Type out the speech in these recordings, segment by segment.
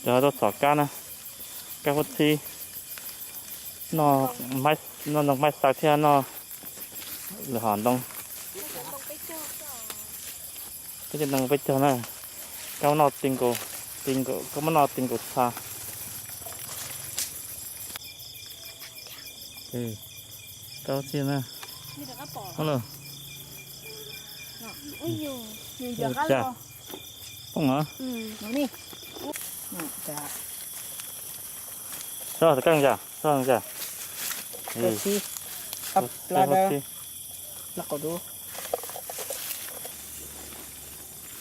Cov tuaj txhom kab na, kab huab txhib, noj ntoo maib xaw thiab noj lwm hom ntoo. Peb cov ntoo peb cog na, kab muab noj ti nkaus, ti nkaus, kab muab noj ti nkaus txha. Kab huab txhib na. Ua los. Cas? Poob heev. Sob, kab cas? Sob cas?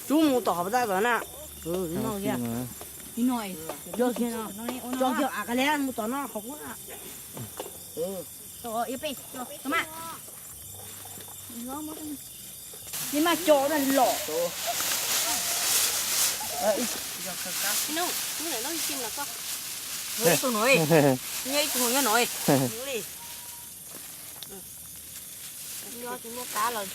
Rub mus tom hauv pas tas tom na. Cog kiag, cog kiag, mus tom no qhov qub na. Ib peb, tau mas. Li mas cog na los. Ib tug no, nyob ib tug no nyob no. Nyob tsis muaj kab los.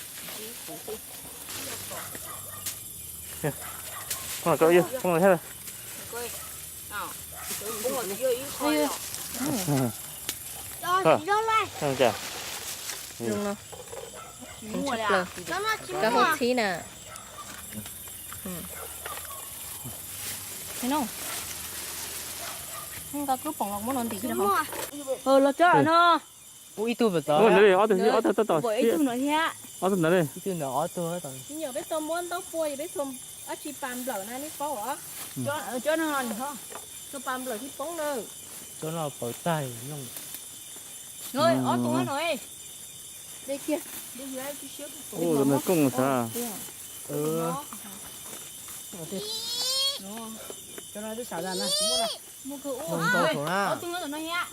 Kab huab txhib na. Los tso no. Ib tug, ob tug, ob tug tab tom, ib tug no thiab. Ob tug ntawd li. Tsis nyam peb tau muab ntaub pua es peb tau dab tsi pas nplawm na, nej paub os? Cov no, cov pas nplawm thiaj poob na. Cov no paws tag. Ob tug no. Ua, kooj xav. Cov no twb xav na. Ob tug no tom no thiab.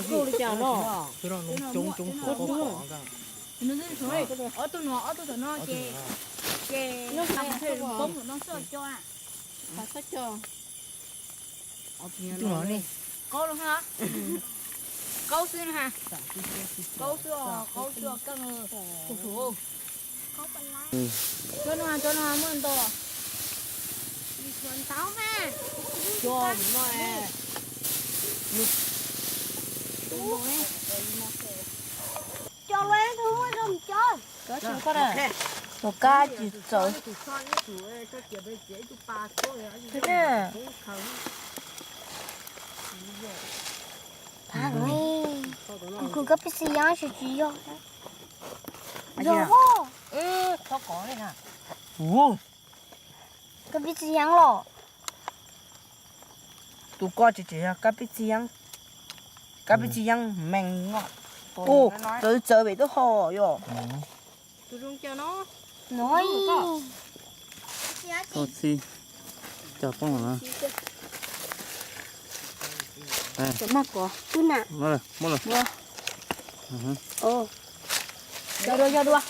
Li cas no? Ob tug no, ob tug tom no ces, ces poob tom no xwb cov. Qaub los ha. Qaub xwb na ha. Qaub xwb os, qaub xwb os, koj. Cov no, cov no muaj ntau. Cov no. Cov no muaj ntau cov. Tus kab tsis txawv. Kuv kab pib txiv yeeb tsis tsis yog. Yog. Kab pib txiv yeeb los. Tus ko tseem tseem yog kab pib txiv yeeb. Kab pib txiv yeeb mees no. Ua, txawv txawv pem taub hau yom. Tus zoo caw no. Tau txhib, cog poob los na. Muab lawm, muab lawm. Yog dua, yog dua.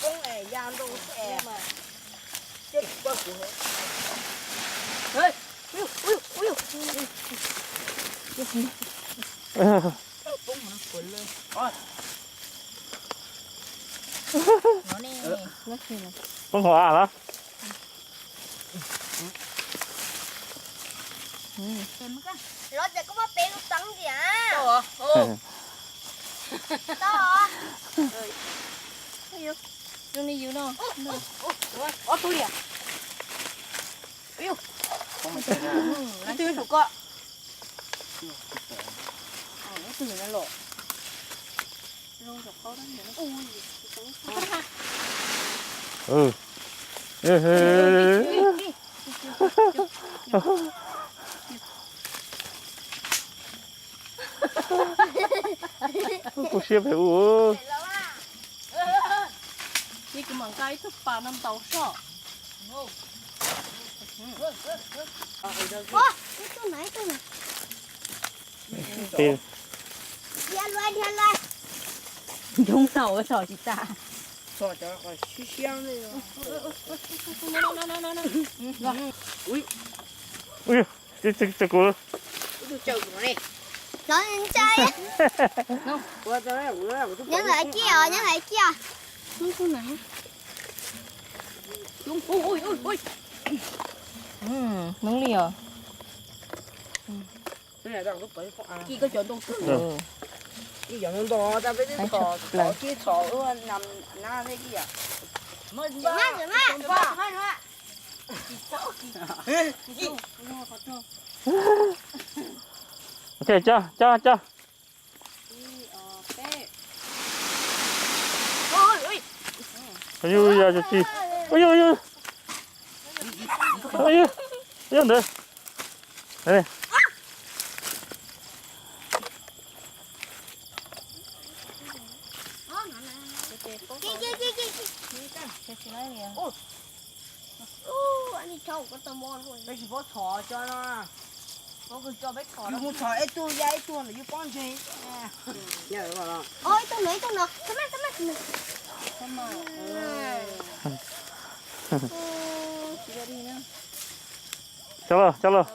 Poob hauv av los? Los ces koj muab pem tus teev tias. Tau os. Zoo li yus no. Ob tug li. Ib tug saum ko. Ib tug los. Kuv siab pem u. Ces kuv mam nqa ib tug pas no ntaus soj. Ib tug na, ib tug na. Dhia luaj, dhia luaj. Ncoob tau ua tso tsis tas. Tso cov siab siab ne. Ui, ua, ces kuv. Cov ntsa. Nyob lawv kiag os, nyob lawv kiag. Ui, ui, ui. Hnub li os. Ok, coj, coj, coj. Ui, ui, ui, ui, ui, ui, ntawd. Mus txhom ib tug ya ib tug ntawm yus pob ntseg. Ib tug no, ib tug no. Coj los, coj los.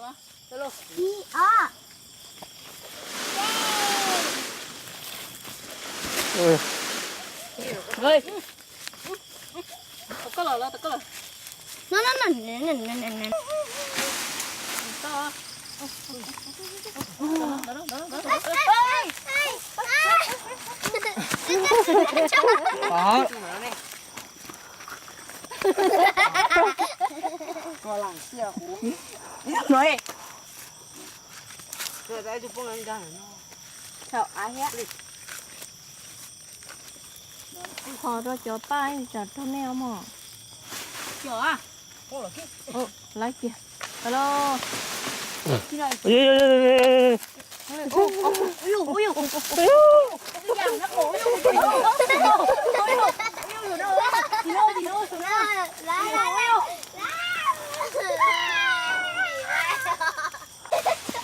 Qhov rau cov paj tsam rau nej os mog. Lawv kiag. Alo.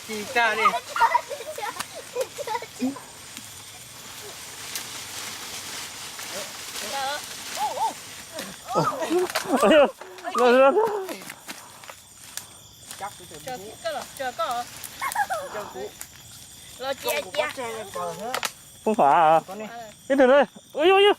Tsis tag li. Poob qhov av. Ib tug na. Ua yuj yuj.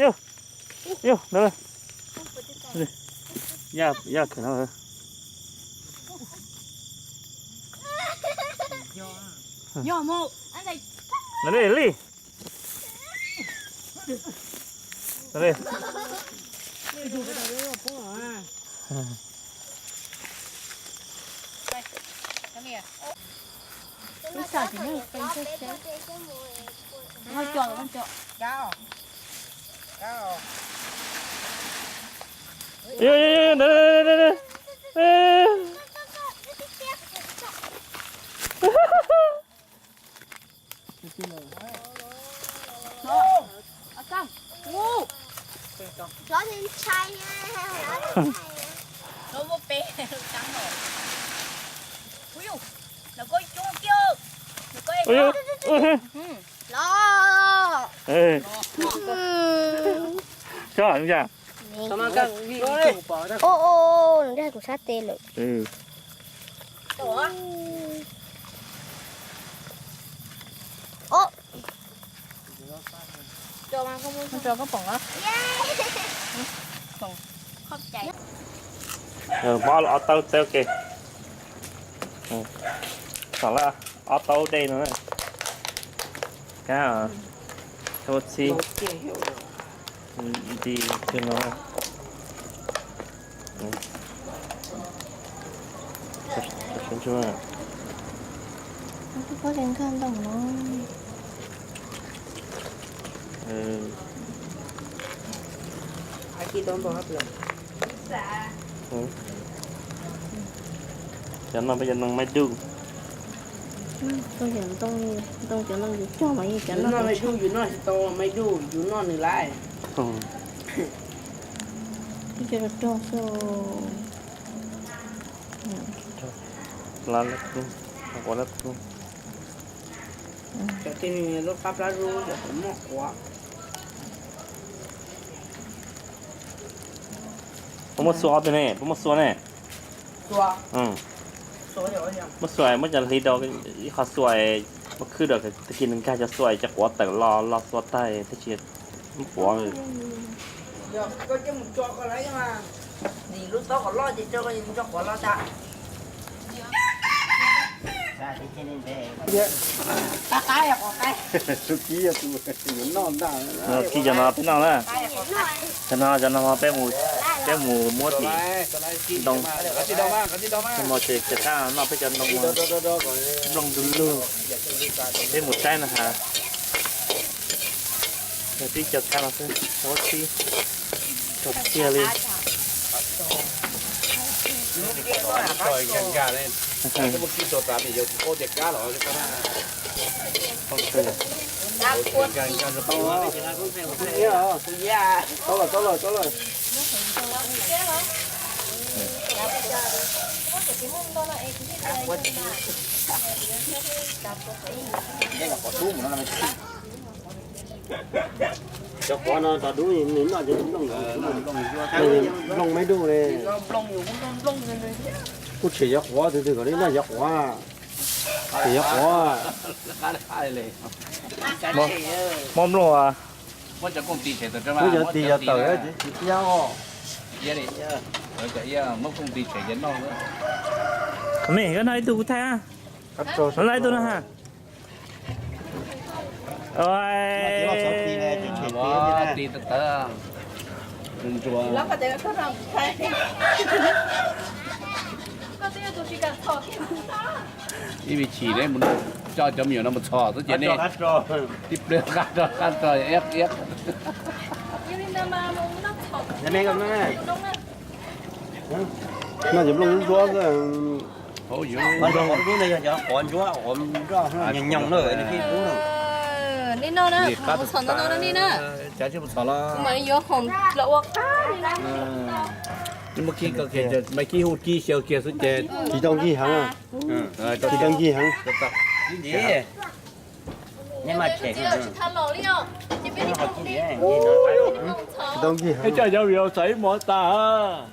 Yuj, yuj, ntawd. Yaj khwv no. Ntawd li. Los. Cov, nws dag kuv sab tes lawm. Mob ob taub teb ke. Txog lawm ob taub dej no. Kab, kab ua txhib. Nti kawg no. Cov no peb cov neeg maiv duj. Ntoo cov neeg yus cog mas yeej cov no maiv duj, yus noj tsis tau maiv duj, yus noj nws laiv. Cov rog rog xwb. Plab lab kub, quav lab kub. Cov tej lub qab plab zub cov kuv muaj quav. Puas muaj xua ob tug ne? Puas muaj xua ne? Xua. Muab xuas, muab cov hliv rau ib qho xuas, muab khwb rau, tab sis nws nkag cov xuas cov quav tawm los los xuas tag tab sis muab quav. Kib cov no peb noj na. Cov no, cov no peb mus, peb mus muab tim ntoo. Mus ces cov kab no noj peb cov ntoo nplooj du lug. Peb mus saib no has. Yog tib co kab no xwb, tib tog tiag li. Cov quav no rov dub, noj ces nplooj, nplooj me dub li. Kuj tshem cov quav, tus twg kom li noj cov quav, tshem cov quav. Muab nplooj, muab cov tis yav tawm tsis iab os. Me, koj noj ib tug kuv thaij. Noj ib tug no ha. Ib me chim ne, coj cov me nyuam no mus txhom xwb ces ne, tib pliag qab rog qab rog iab iab. Noj cov nplooj ntsuab ntsuab. Qhov ntsuab no yog cov quav ntsuab, quav nroj nyoos nyoos na, nej noj na, mus txhom ntawm no nej na. Kuv mam li yuav khoom los ua qab li na. Mas kib hu kib xyaw kiag xwb ces tsis tau nkig heev. Tsis tau nkig heev. Tsis tau nkig heev. Coj cov video txhom ib hmos tas.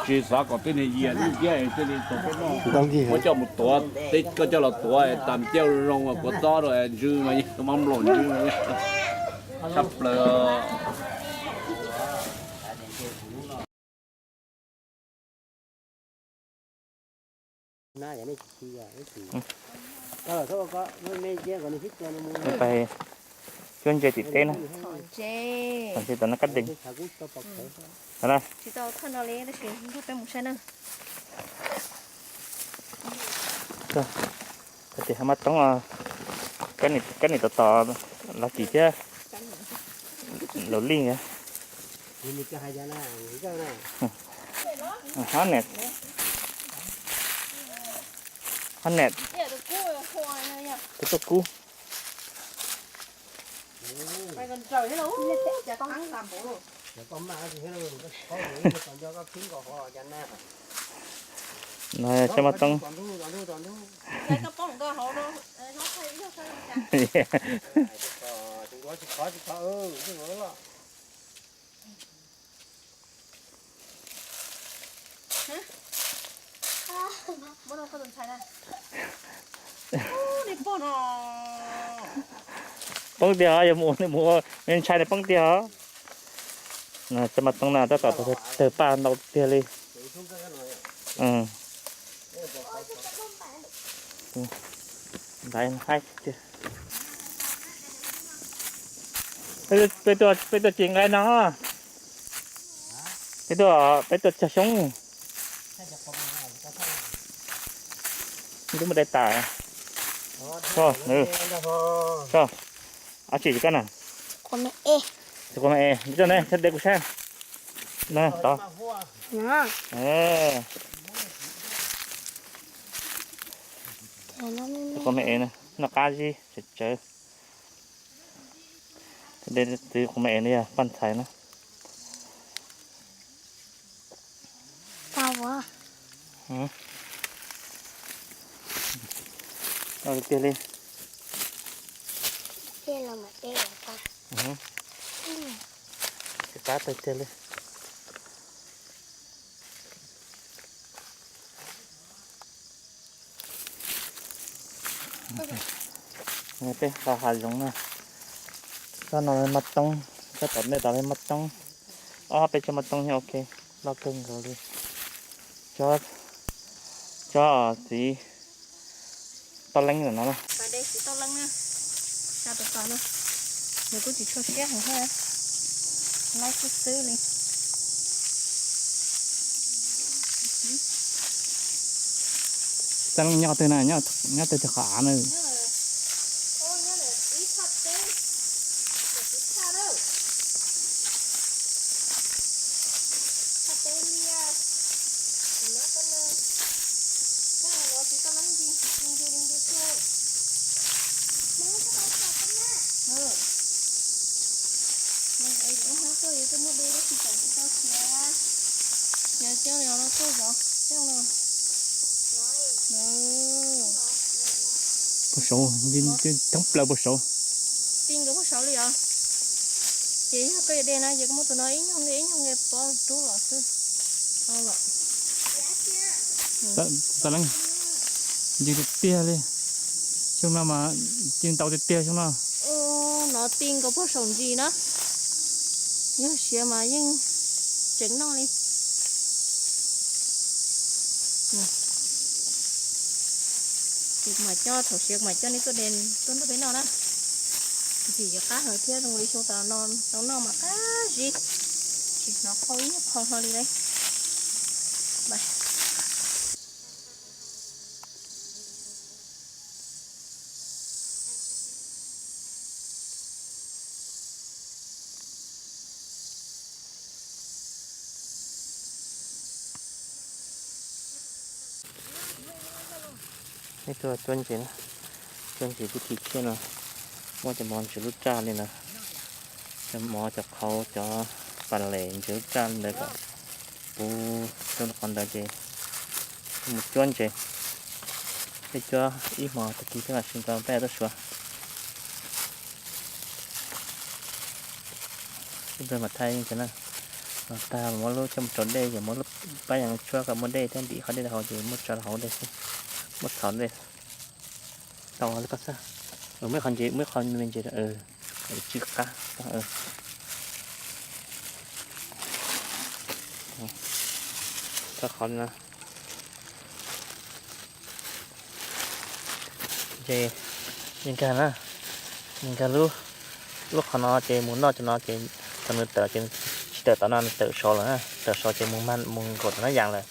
Tsis xav kom tej niag yias lub ntiab thiaj li tau peb noj. Tsis tau nkig heev. Muab coj mus tuav, koj coj los tuav tas caj zoo kuav txob rau ntsw mas, mab nplaum ntsw mas, tshaj plaws. Pais cuab ntses tim teb na. Txhom ntses tom no kab dees. Tsis tau thawj no li tab sis nrog peb mus saib na. Tias hab mab toob, kab nim tom tom los kim thiab laus lij. Hab niam, hab niam, kuv tuaj kub. No cov mab toob. Poob tiag os, yog mus ua ntshai ne poob tiag os. Cov mab toob no tab tom tawg paj ntau tiag li. Peb tuaj, peb tuaj ci nqaij no. Peb tuaj, peb tuaj cog xyoob. Twb mus dai tas. Ab tsi koj na. Tus quav me es, tus quav me es, ntsia ne, saib de kuv saib. Na tod. Tus quav me es na, noj qab zib tsawv tsawv. De tus quav me es no yog paj ntxhais na. Tiag li. Qab tawg tiag li. Peb qho hav zoov na, tsob no mas toob, tsob tom ntej tod mas toob, ob peb tsob mas toob nyob ok, loj kawg nkaus li. Tsob, tsob txiv toj leeb no na. Txiv toj leeb na, xa tus tod na, nws kuj tsis tshua siab heev thiab, laib xwb xwb li. Toj leeb nyob twg na, nyob twg qhov av na? Puag saud, thoob plaws puag saud. Ti nkawd puag saud li os. Ces yog koj yuav de na ces koj muab tus no ib nyuag nqe ib nyuag nqe pov rub los xwb. Toj leeb ncig tiag tiag li. Xyoo no mas ncig ntau tiag tiag xyoo no. No ti nkawd puag saum ntsis na. Yog siav mas yeej tseem noj li. Ces mam coj, thaum siav mam coj nej tuaj de tuaj nrog peb noj na. Ntxim yuav qab heev thiab, zoo li xyoo tas no tau noj mas qab zib, tsis hnov qhau ib nyuag qho hlo li lauj. Ib tug cuab ntses na, cuab ntses tib thim thiab no, muab cov mov ntses lub raj li ntawd, cov mov cov qhauv cov pas les ntses lub raj li ntawd kom puv rau qhov ntawd ces mus cuab ntses. Peb cuab ib hmo tag kis peb mam sib nrog peb tuaj suav. Ib pliag mam thaij ntses na, no tag muab lub coj mus rau dej ces muab lub pab yas tshuab kom muaj dej thiab ntim qhov dej rau hauv ces muab tso rau hauv dej xwb, muab txhos dej. Tau li koj xwb. Muab qhov ntses, muab qhov me ntses tsw qab. Tso qhov no. Ces nkag na, nkag lub, lub qhov no ces mus noj cov no ces thaum nws tawm ces tsis tawm tom no, nws tawm saud lawm na, tawm saud ces mus mag mus nkaum tom no yas lawm.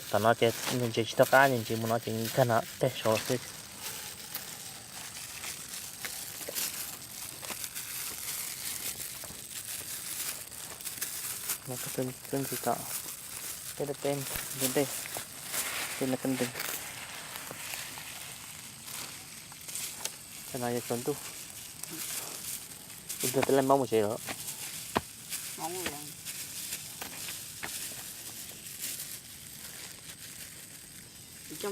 Tom no ces ntses tsis tau qab, ntses mus no ces nkag no teg saud lawm xwb. Cuab ntses tom peb dej, peb ntses dej, peb no peb ntees. Tam no yuav tsaus ntuj, ib pliag peb laj maub mus tsev lawm. Cov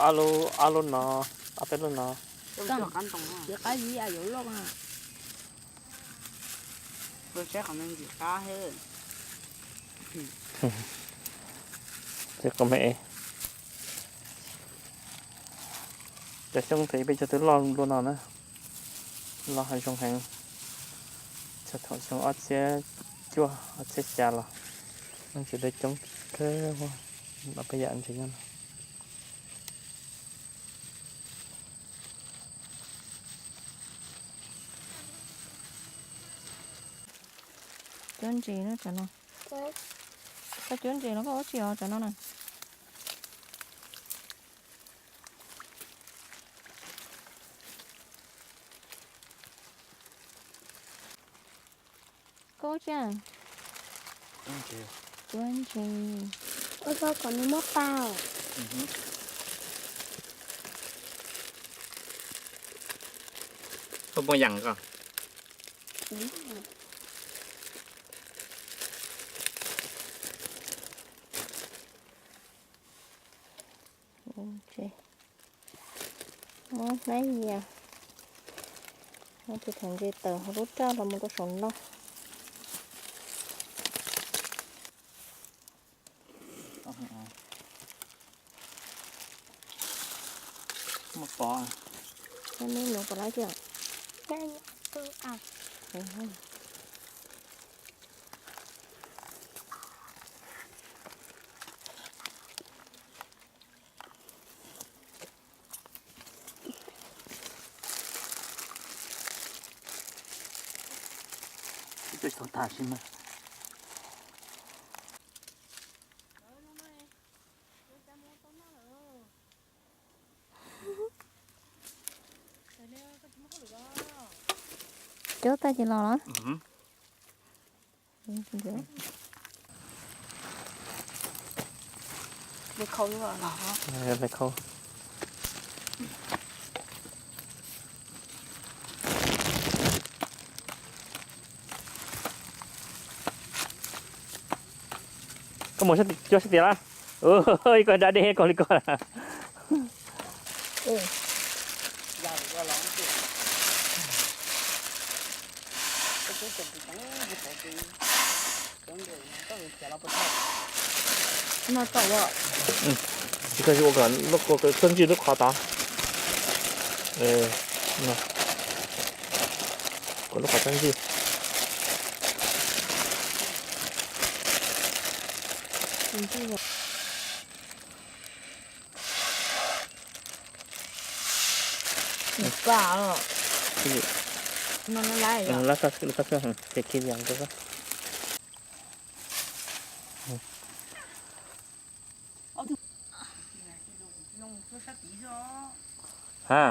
ob lub, ob lub no, ob peb lub no. Qab zib yuav loj. Cov xyoob pem peb cov twb loj dua no na, loj heev zoo heev. Txog thaum xyoo ob txhiab cuaj ob txhiab xya los ntses dej coob kawg, peb yam ntses nyob no. Cuab ntses no, koj cuab ntses no koj ua tsi os tam no na? Koj ua tsi? Cuab ntses. Ua tau kom nws muab tau. Koj muaj yas koj? Muab hnab yias, muab tus thaum ntses tawm hauv lub raj los mus rau saum no. Mus pov. Neb nov pov lawm thiab. Tsis tau tas si mas. Cov tag ces los los. Hlais khau. Koj mus cuab sab tias lawm. Ib koj da dej koj li koj. Tsis koj ua kom lub qhov txhab ntsig lub qhov tod. Kom lub qhov txhab ntsig. Lab koj xwb, lab koj xwb, ces khi li rau koj. Ha.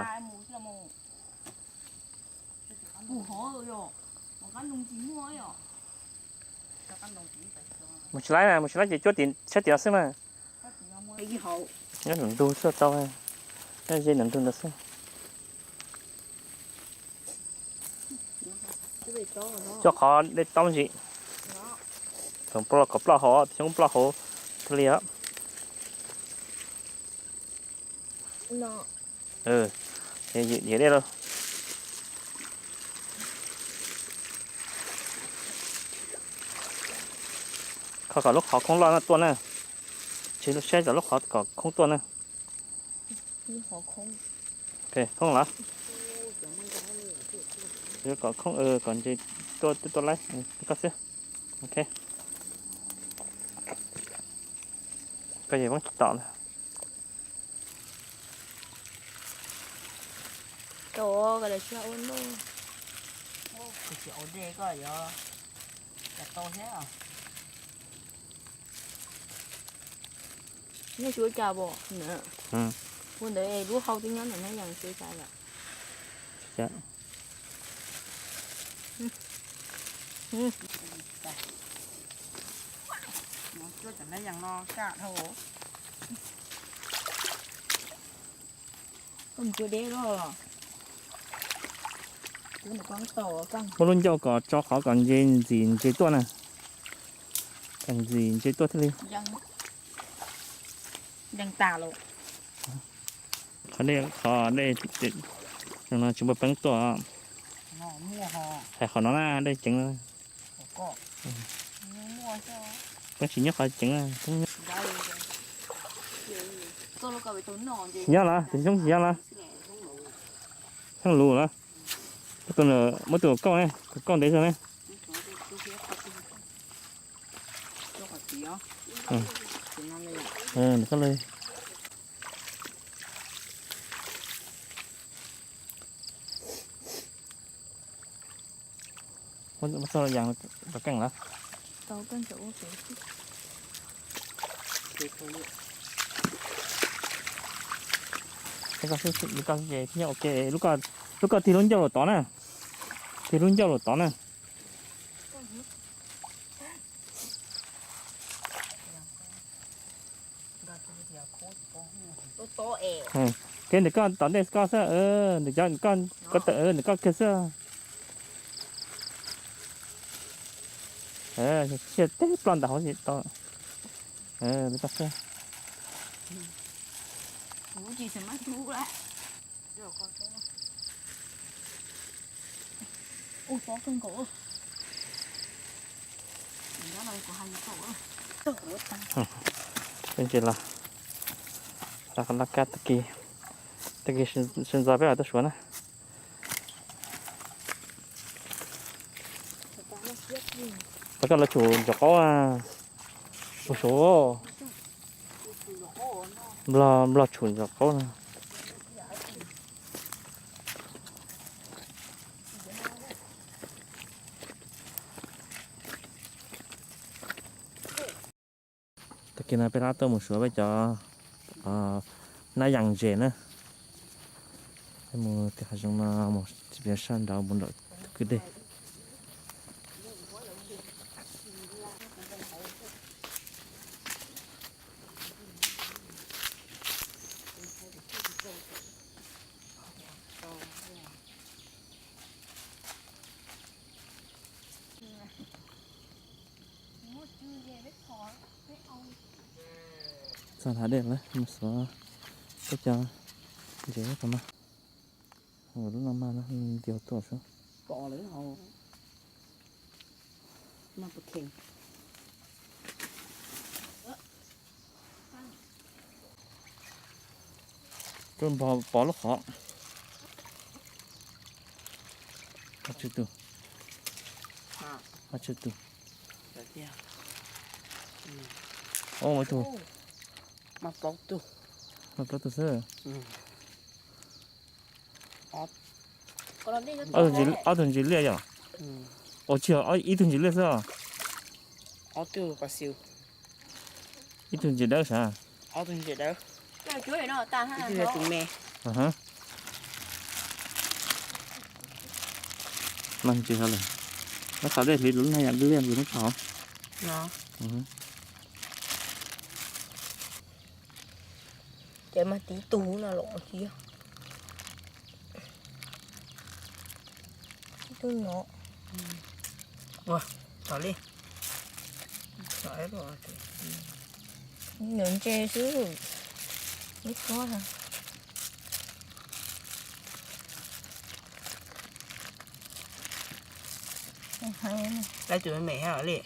Mus tsis laib, mus tsis laib ces cuab tim sab tim no xwb mas. Nyob nram ntug xwb tau, nyob ze nram ntug ntawd xwb. Coj qhov dej taub ntsis. Thaum kom ploj hauv, xyoob ploj hauv thiaj li os. Yam dej lauj. Kho kom lub qhov khoob loj no tuaj na. Tsis saib kom lub qhov kom khoob tuaj na. Khoob lawm. Kom khoob kom ntses tuaj, tuaj laib koj xwb. Ok. Koj yeej muab tom lawm. Nej tsis ua cas pom na. Ua ntawd lub hau twb nyob ntawm nab yas tsis ua cas yom. Muab lub ncauj kom tso qhov kom ntses ntxim ntses tuaj na. Kom ntxim ntses tuaj thiaj li. Qhov dej, qhov dej no tsis muaj peeb tuaj. Hais qhov no na dej ceev. Peeb tsis nyob qhov ceev na. Tsis nyob los, tus xyoob tsis nyob los. Xyoob lus los. Muab tus kauj ne, tus kauj ntev zog ne. Muab txoj yas rau keej lawm. Koj xwb, koj xwb ces nyob ok. Lub koj tig lub ncauj los tod na. Tig lub ncauj los tod na. Kev ntawm koj tom ntej koj xwb, ntawm koj kiag xwb. Tsiaj teb ploj ntawm hauv tsis tau. Koj xwb. Peb ntses los rau qhov laj kab tag kis. Tag kis sawv ntxov peb mam tuaj suav na. Tau koj los tshum ntsuag qaub, ua suav, nplog tshum ntsuag qaub no. Tag kis no peb rov tuaj mus suav peb cov nab yas ntses na. Peb mus tim hav zoov no mus tsis pes sab nraud mus nram tus kwj deg. Txog hav dej lawm, mus xuav peb cov ntses tom no. Lub no mas nti tuaj sub. Rau npog pov lub qhov. Pov tsawg tus? Pov tsawg tus? Ov, ib tug. Mas plaub tug xwb. Ob tug ntses liaj yom? Ua tsis yog ib tug ntses liaj xwb os? Ob tug pas xis. Ib tug ntses dawb sav? Ob tug ntses dawb. Ib tug yog tus me. Mas ntses hov lawm. Nyob qhov dej hliv lub nab yas liaj ntses nyob tso hov. Ces mas tib tug no los tsis yog. Tib tug no. Ua, tom li. Nws ntse xwb. Ib suab. Laib tus me me li.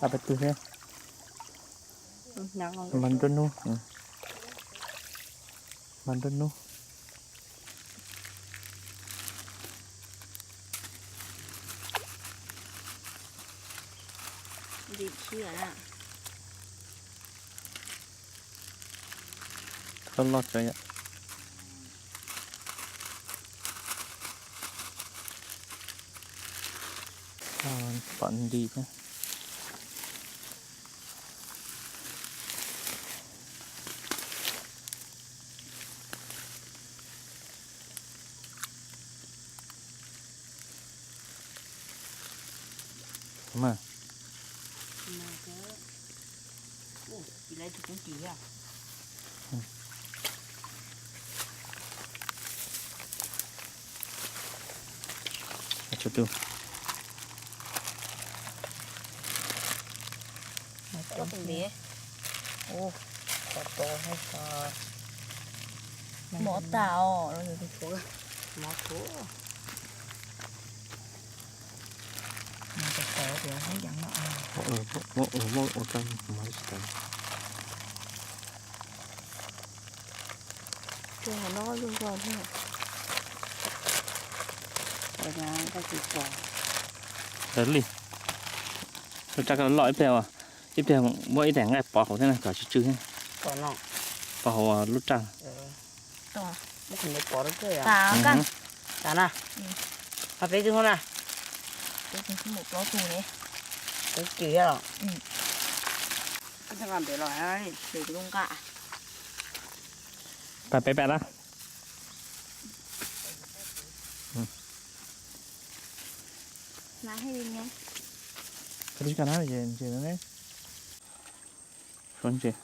Ab peb tug thiab. Mas nruab hnub. Mas nruab hnub. Loj loj tsav yom. Pom nti thiab. Mas tsawg tus? Ua, qhov to, mov tas os. Mov thuv. Mas tas tas tias hab yas no. Muab ua tau mov tsis tas. Tsuag no zoo nkauj thiab. Li, lub raj koj loj ib pliag, ib pliag muab ib daim nqaij pov hauv thiab na kom tsw tsw thiab. Pov hauv lub raj. Tas na. Mas peb twb hu na. Peb twb hu plaub tug ne. Twb cim thiab los? Pab peb pab na. Koj twb tsis kaj na, ntses ne. Suav ntses.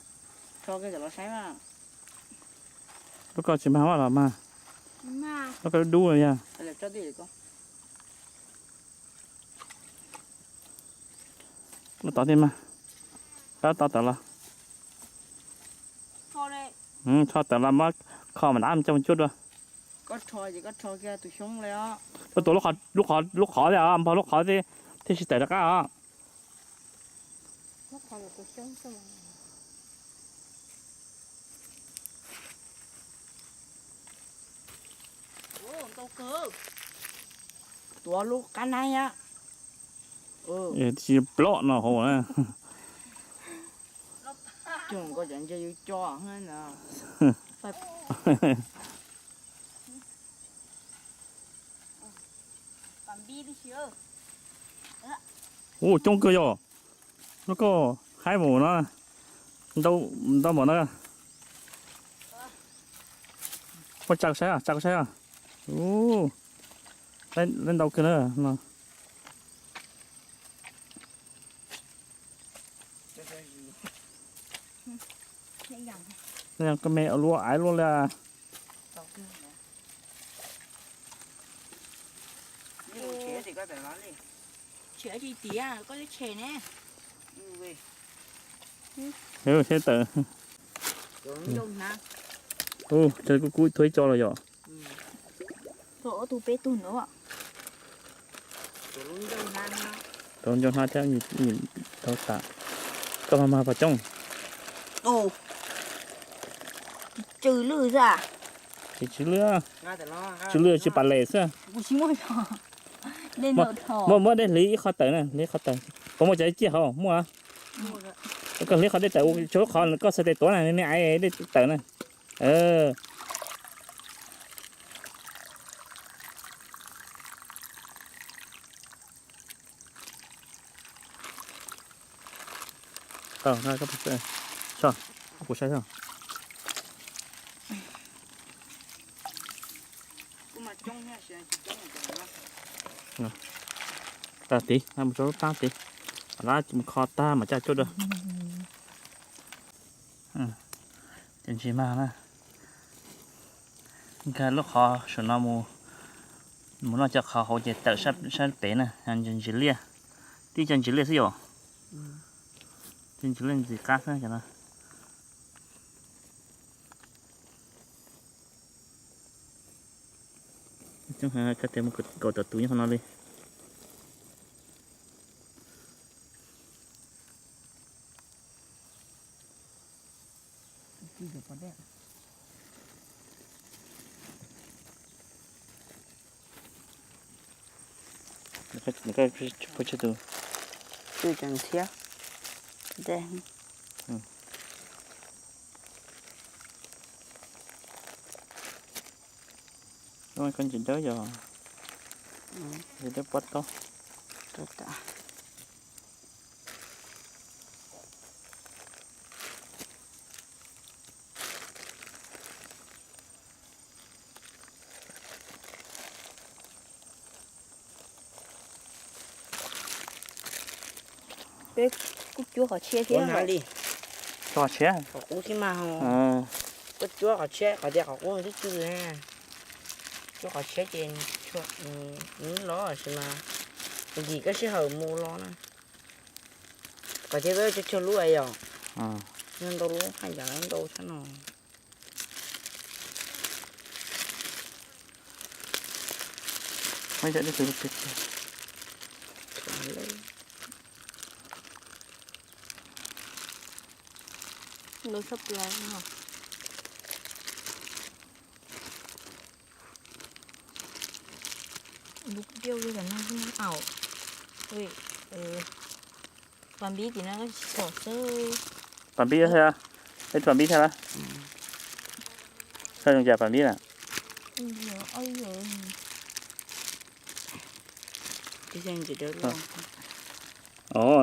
Lub koj tsis mag los mas. Lub koj dub dub yog. Lub tod thiaj mag. Koj tod tawm los. Tho tawm los muab kho mas dab coj mus cuab dua. Koj rho ces koj rho kiag tus xyoob li os. Koj tuav lub qhov, lub qhov, lub qhov thiab os, npog lub qhov thiab, thiaj tsis tawm rov qab os. Tuav lub qab naib a. Tsis ploj no hauv na. Cog nkaus cov ntses yus cog na. Ua coob kawg yog. Lub koj haib mus no, ntau, ntau npaum na. Muab tsa saib, tsa saib. Ua, lawv ntau kawg na no. Koj me ua luaj aiv luaj li. Tshem tiav koj lub tshem ne. Thiab tawm. Ua, kuj kub thuaib tso los yom. Ob tug peb tug ntawd. Rau ncauj hnab thiab, tau tas. Koj mag mag pas coob. Tsw lwj xwb. Tsis tsw lwj, tsw lwj tsw pas les xwb. Muab, muab dej hliv ib qho tawm na, hliv qho tawm. Puas muaj cov ciaj hauv muaj? Koj hliv qhov dej tawm, tshuav qhov koj xav tes tuav na, nej aiv dej tawm na. Tau, kuv saib. Tag tid, mus tso lub taab tid, lab mus kho tag mas caj cuaj dua. Ces ntsis mag na, nkag lub qhov saum no mus, mus noj cov qhov hauv ces tawm sab pem na, ntsis liaj, tib co ntsis liaj xwb yom. Tib ntsis liaj ntxim qab xwb cov no. Coob heev, koj tias mus kaum tawm tus nyob qhov no li. Koj ntsis dawb yog, ntsis dawb pob taub. Peb kuj cuab qhov tshiab thiab. Cuab qhov tshiab. Qhov qub thiab mas. Koj cuab qhov tshiab, qhov tias qhov qub twb tsw na. Cuab qhov tshiab ces nws loj sis mas nkim koj sij hawm mus los na. Qhov tias peb cuab cuag lub yom, ntau lub haj yam ntau tshaj no. Lawv tshaj plaws no. Lub diauj li no, au, pas npib tim no tsis txhom xwb. Pas npib thiab, ib pas npib thiab na. Koj zoo cas pas npib na?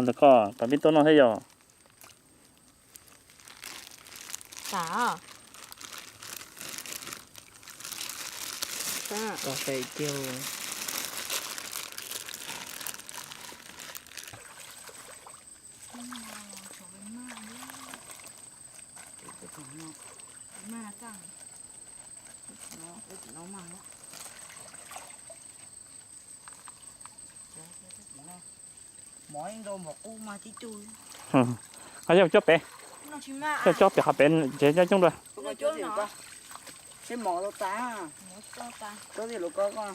Ntawm koj pas npib tuaj noj thiab yog. Qhov yog cob pem, cob pem qhov pem tsev cob coob dua. Tej mov tau tas, tau tiag lus ko ko.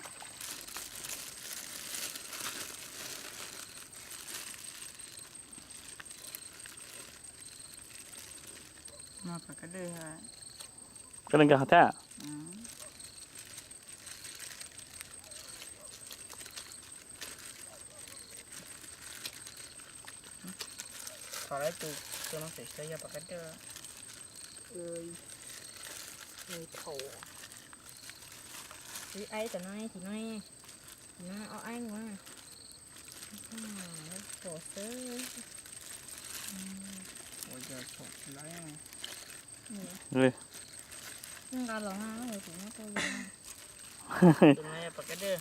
Koj li nkag thiab. Thov lawv tus, tus no xwb xwb yog pom qab dawj. Ib aib tam no, tim no, tim no ob aib ua. Pom xwb. Ua yog thaum tsis lawv. Nqa los na, tus no tau yog. Tus no yog pom qab dawj.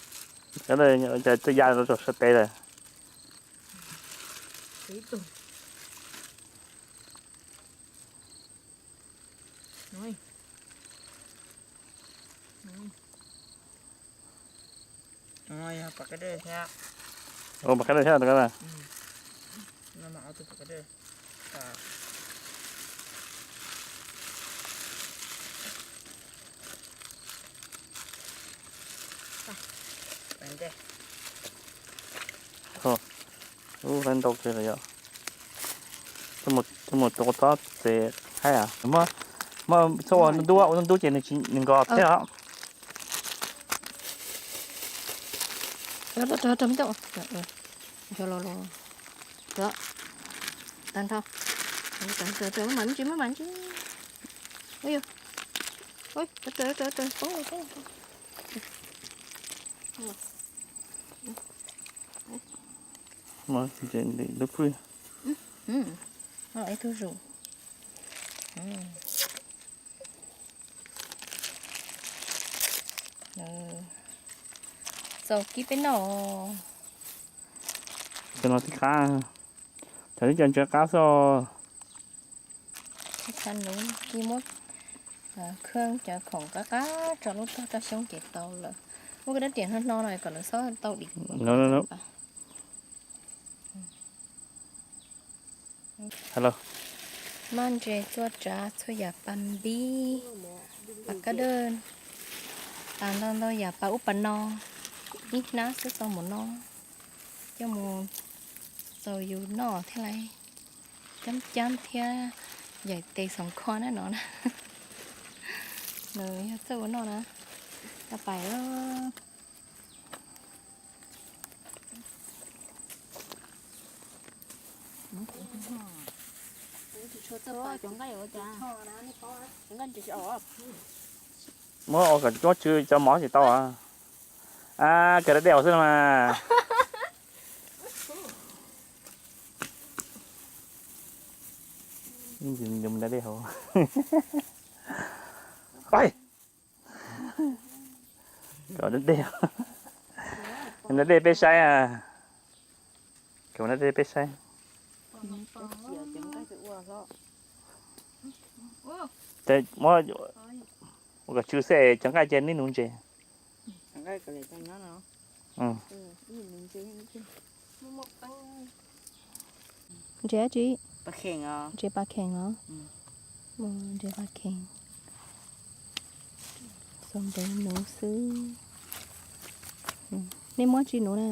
Qab dawj twb ya rau saum sab tes lawm. Tus no yog pom qab dawj thiab. Ua pom qab dawj thiab tus ko na. No mas ob tug pom qab dawj. Ub, hlais ntau kawg li yom. Coj mus rau txhob txes haib. Muab txhob ua ntub ntub, ua ntub ntub ces nws nkos thiab os. Tag nrho. Maj mam ntsis, maj mam ntsis. Ui, ui, poob, poob. Lub pwj. Ib tug zus. Txaus kib peb noj. Cov no tib qab, cov tib co ntsia qab xwb. Txhab nuv kib muab khab cov khoom qab qab tso lub tog rau xyoob ces tau lawm. Muab koj dab riam hno hno no kom lawv txhob tau dim. Maj ntses txhua tsav txhua yam, pas npib, pas kab dawj, pas ntau ntau yam, pas ub pas no, ib hnab xwb tau mus no, coj mus txaus yus noj thiab lauj. Cab cab thiab yaim tes xoom kho na no na. Nws yog txawj ua noj na. Coj pais. Muab ua kom muab tsw cov mov tsis tau. A, kawg dab dej xwb no mas. Dab dej hauv. Kom dab dej, dab dej peb saib. Kom dab dej peb saib. Ces muab ua kom tsw xwb, cov nqaij cia neb nuv ntses. Ntses dab tsi? Ntses pas kheem os. Ntses pas kheem. Txaus ntawv nuv xwb. Nej muab tsi nuv na?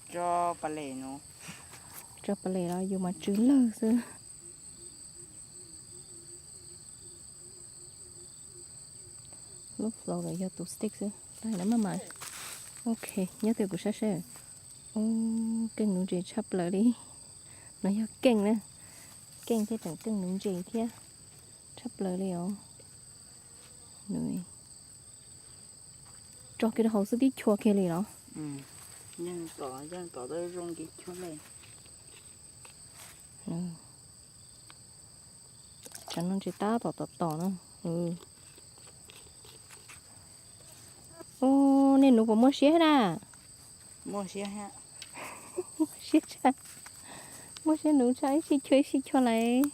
Tso pas les los yus mas tsw lawg xwb. Lub flower yog tus stick xwb. Maj mam. Ok, nyob twj kuv saib seb. Ub, keej nuv ntses tshaj plaws li. No yog keej na. Keej thiab tseem keej nuv ntses thiab. Tshaj plaws li os. Nws tso kiag rau hauv xwb tib chua kiag li los? Yeej tom, yeej tom tau zoo kiag chua li. Tsam no ntses tab tom tom tom no. Ub, nej nuv puas muaj siab na? Muaj siab tshaj. Muaj siab nuv tshaj, ib sij chua ib sij chua lawm.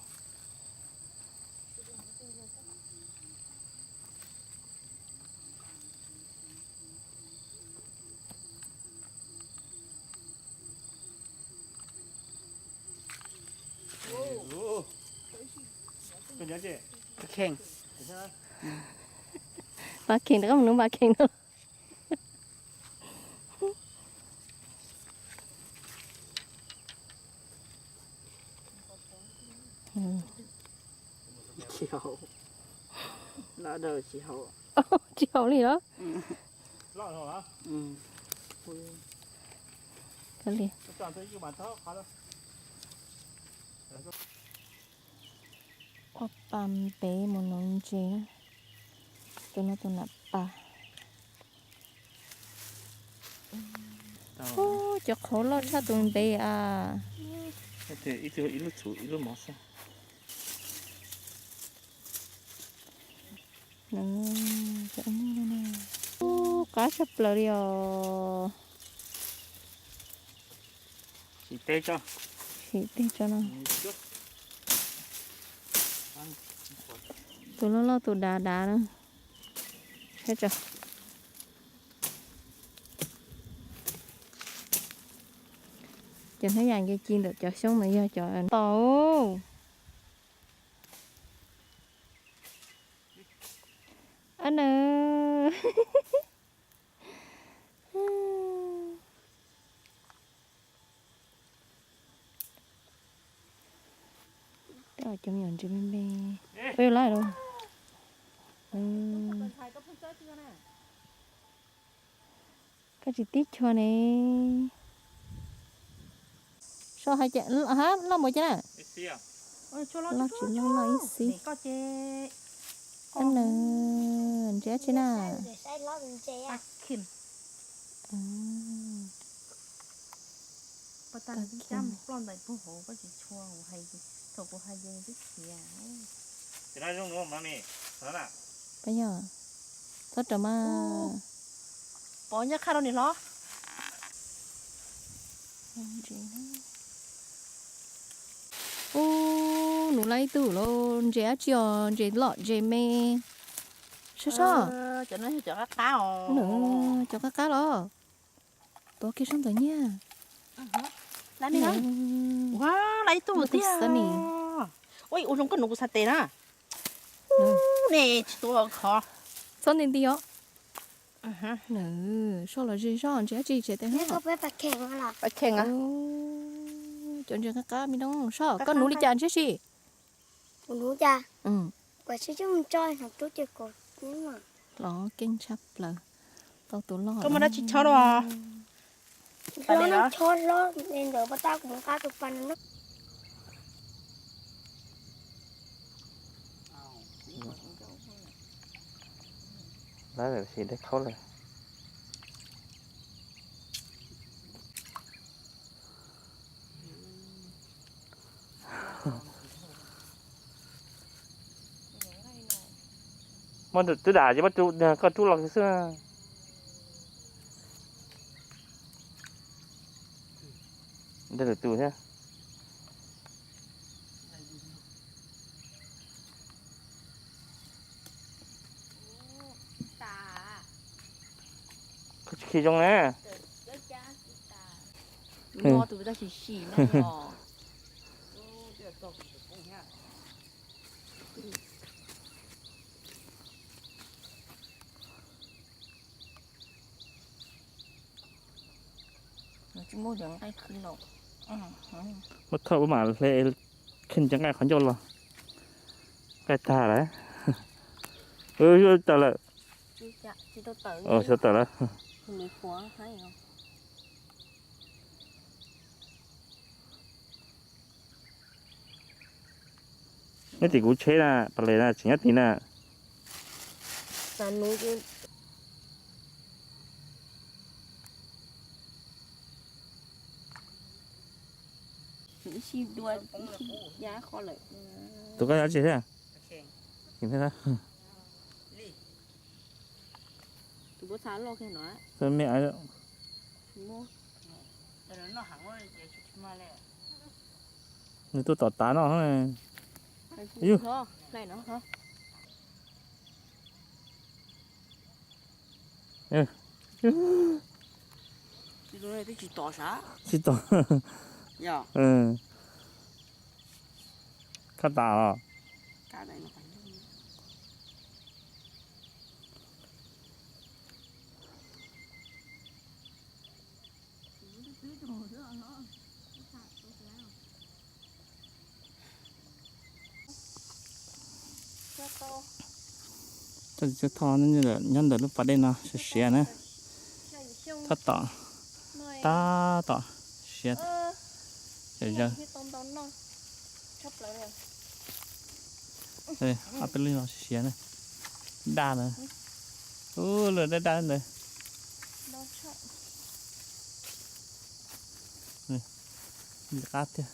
Kheej. Npaj kheej, rov qab mus nug npaj kheej no. Tsis haum li los? Ua pa ntev mus nuv ntses na. Tus no tus nam pas. Ub, cov qhauv loj tshaj tus ntev a. Ib lub txhuv ib lub mov xwb. Ub, qab tshaj plaws li os. Sim teb tso no. Tus loj loj tus dav dav na. Saib tso. Cov hnab yam nce ci ntawm cov xyoob ntawd yog cov tau. Ab na. Cov me nyuam ntses me me. Peb lawm. Koj tsis tib chua ne. Soj hais tias, ha, loj npaum cas na? Loj tsis loj, loj ib xib. Ab na, ntses dab tsi na? Pab yog, txhob raws mas. Pov nyob qhaj rau niam hlob. Ub, nuv laj ib tug lauj, ntses dab tsi os, ntses loj ntses me. Soj soj. Cov no yog cov qab qab os. Cov qab qab los. Tuav kiag sab ntawd nyiaj. Laj ib tug tiag. Ua zoo koj nuv kuv xav tes na. Ne tsis tuav khov. Txhob nti nti os. Soj los ze zog ntses dab tsi tsev tes. Pas kheej. Cov ntses qab qab me noog soj, koj nuv li cas ntses si? Kuv nuv cas? Kuv tsis coj mus tso no rub ces kuv los keej tshaj plaws. Tau tus loj. Koj muaj dab tsi chob dua? Hlob no chob hlob ntawd pas tab kuv mus qab tus pas no. Lawv sim dej khaub lawm. Muab twb dam ces muab koj rub los xwb. Ntawd lwm tus thiab. Koj tsis khi zoo na. Muab thawj ua mam hle, kheej cov nqaij qhov ncauj los. Nqaij tag lawm. Tawm lawm. Tsis tau tawm lawm. Nyob tim kuv tsheb na, pas les na, tseem nyob tim na. Tus koj nyob tsis thiab? Nws tuaj tom tav no. Tsis tom. Khab tas os. Tsob txiv cuab thoj nyob ntawm lub pas dej no siav siav na. Tab tom, tab tom siav. Ob peb lub no siav siav na. Daj na. Ub, lawm daj daj ntawd. Qab tiag.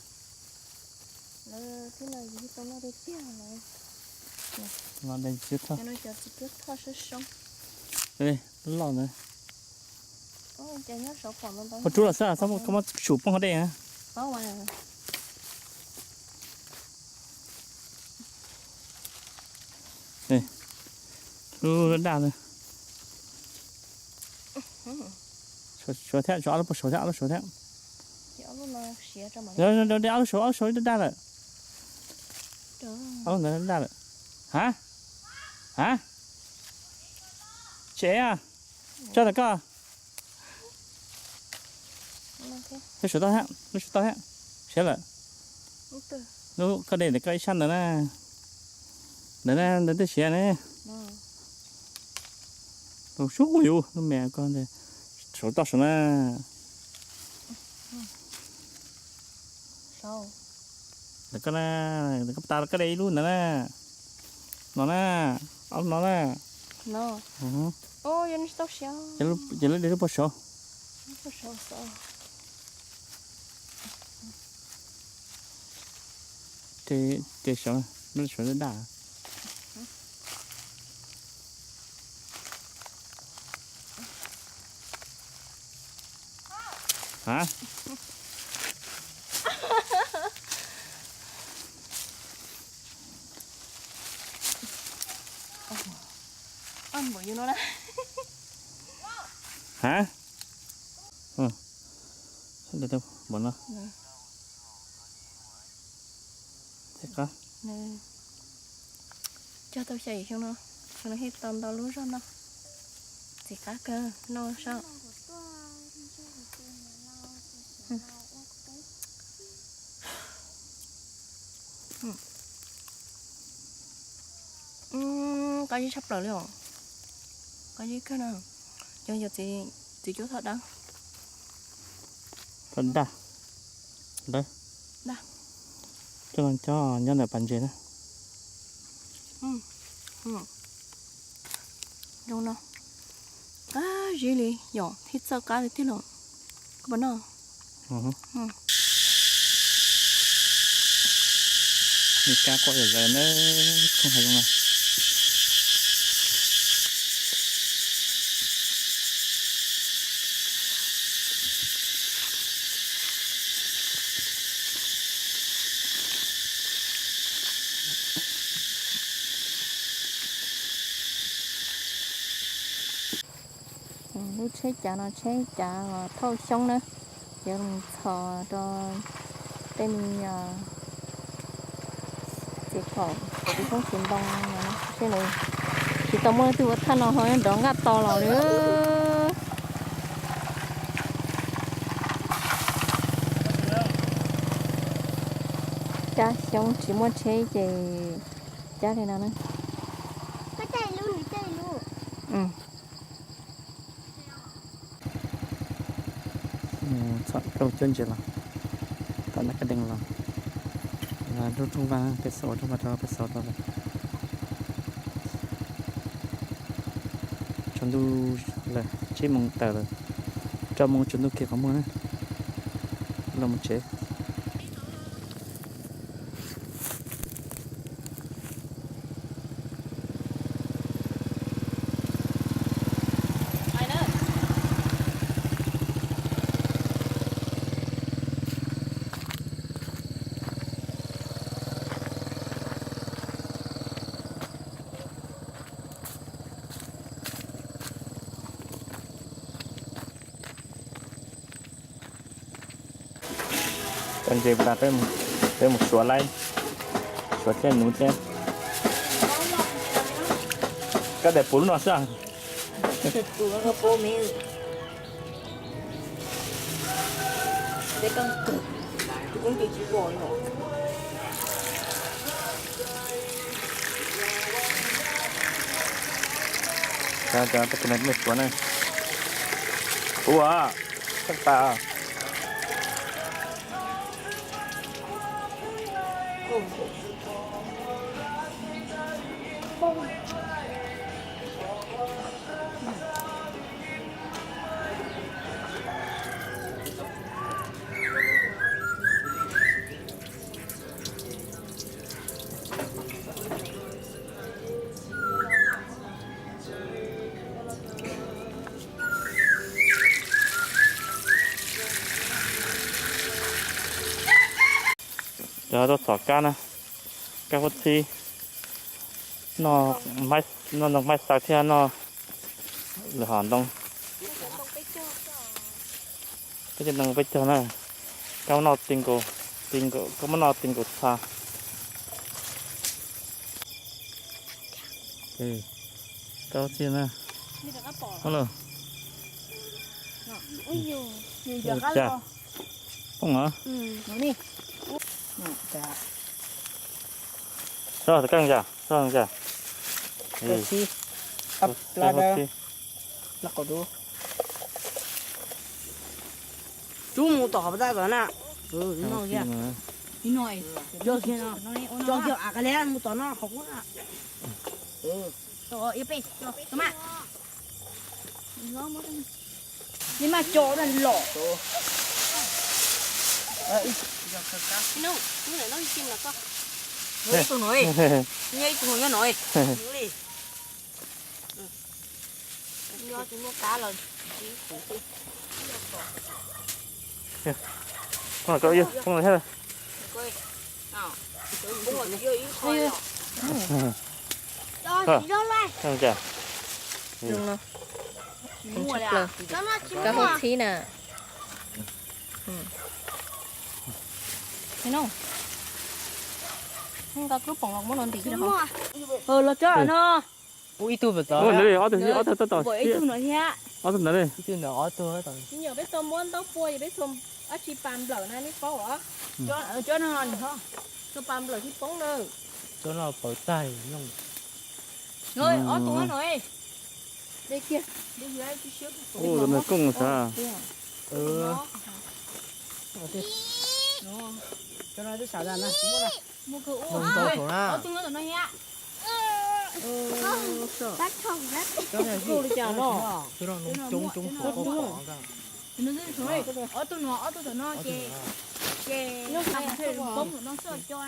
Los de txiv cuab thoj. Loj ntawd. Ua rub los xwb, koj muab tsum poob hauv dej na. Lub daj ntawd. Suav thiab, suav ob lub puag saud thiab, ob lub saud thiab. Ob lub saud, ob lub saud daj daj lawm. Ob lub ntawd daj lawm. Ha? Ha? Tsev a? Tso ntawm koj. Lub saud tau thiab, lub saud tau thiab. Siav lawm. Lub koj de ntawm koj ib sab ntawd na. Ntawd na, ntawd twb siav ne. Lub sub yus, lub me koj, saud toj saud na. Ntawm koj na, ntawm koj tas koj de ib lub ntawd na. No na, ob lub no na. Ces lub de lub puag saud. Ces saud, lub saud daj. Ha? Ha? Npaum no. Txiv qab. Cog tau xya yim xyoo no, xyoo no thiaj tau ntau lub zog no. Txiv qab kawg, noj saib. Qab zib tshaj plaws li os. Qab zib kawg no. Cov yog txiv cuab thoj dawb. Thoj daj. Dawb. Coj los coj nyob ntawm pas ntses na. Zoo no. Qab zib li yom, thiab txawj qab li tiag los. Koj puas noj? Li kab quaj zom zaws na, thooj hais zoo no. Lub tsheb cav no tsheb cav thauj xyoob na, yuav mus txhos rau tej me txiv pom txiv foob txiv ntoo no, seb nws tsis tau muaj leej twg ua thaj no ho nrov nqaj to los li. Cab xyoob tsis muaj tsheb ces cab li no na. Txhom rau cuab ntses los, tom nab kab dee los, los rub rooj vag, peb xaus ua rooj vag rau peb xaus rau lawm. Tsaus ntuj lawm, tsib moos tawm lawm, rau moos tsaus ntuj kiag qhov muag na, los mus tsev. Cov ntses tas peb mus suav laib, suav thiab nuv thiab. Koj tias puv lub no xwb. Cov, cov, tej me suav na. Ua, txhaj tas. Cov tuaj txhom kab na, kab huab txhib, noj ntoo maib xaw thiab noj lwm hom ntoo. Peb cov ntoo peb cog na, kab noj ti nkaus, ti nkaus, kab muab noj ti nkaus txha. Kab huab txhib na. Poob los? Txhob keej cas, txhob keej cas. Rub mus tom qhov pab tab tom na. Cog kiag, cog kiag, mus tom no qhov qub na. Li mas cov lom. Ib tug no, nyob ib tug nyob no. Nyob tsis muaj kab los. Kab huab txhib na. Los tso no. Ib tug ntawd li, ob tug, ob tug tab tom, ib tug ntawd li. Ob tug ntawd li. Tsis nyam peb txua muab ntaub pua es peb txua dab tsi pas nplawm na, nej paub os? Cov no, txua pas nplawm thiaj poob na. Cov no paws tag no. Ob tug no. Ua, lawv nws kooj xav. Cov no twb xav tas na. Ob tug no tom no thiab. Cov no coob coob saum pob pom. Ob tug no, ob tug tom no ces, ces poob tom no xwb cov.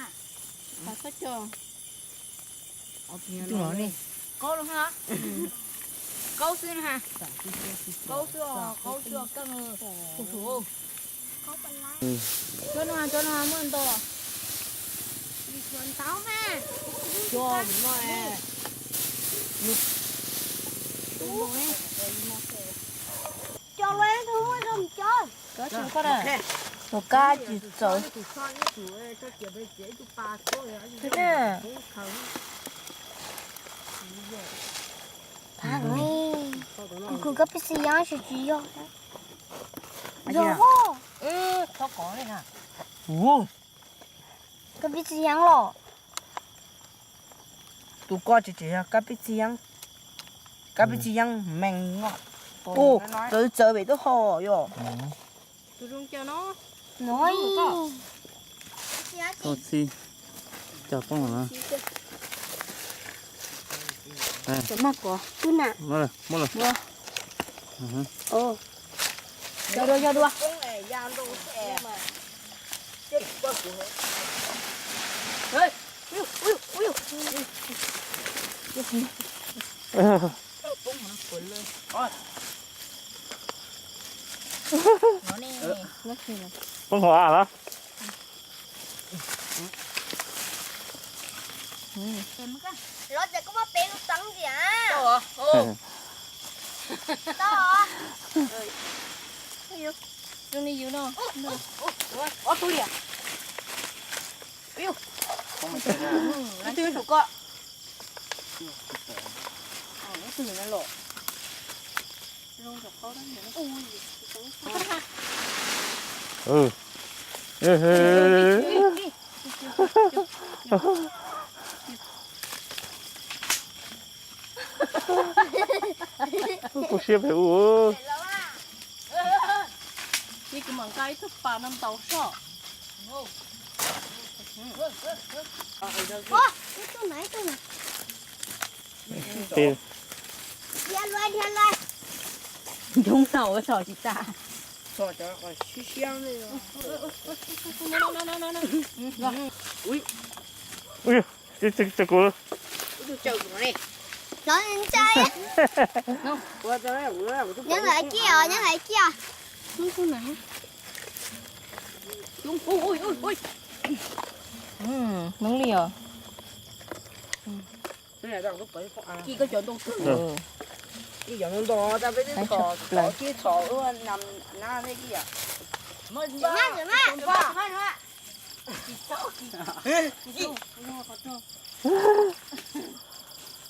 Qaub los ha. Qaub xwb na ha. Qaub xwb os, qaub xwb os, keej. Cov no, cov no muaj ntau. Cov no, tus kab tsis txawv. Kuv kab pib txiv yeeb tsis tsis yog. Yog. Kab pib txiv yeeb los? Tus ko tsis tsis yog kab pib txiv yeeb. Kab pib txiv yeeb mees no. Tus txawv txawv pem tub hau yog. Tus zoo cas no? Txhib cog poob los na. Maj kov. Muab lawm, muab lawm. Yog dua, yog dua. Poob hauv av los? Los ces koj muab pem tus teev tias. Tau. Zoo li yus no. Ob tug li. Ib tug saum ko. Ib tug no los. Kuv siab pem u. Ces kuv mam nqa ib tug pas no ntaus soj. Ib tug no, ib tug no. Dhia lawm, dhia lawm. Ntoo saum ua tsom tsis tas. Ui, ui, ui, ui, ui, kuv. Nyob ntawm kiag os, nyob ntawm kiag. Hnub li os.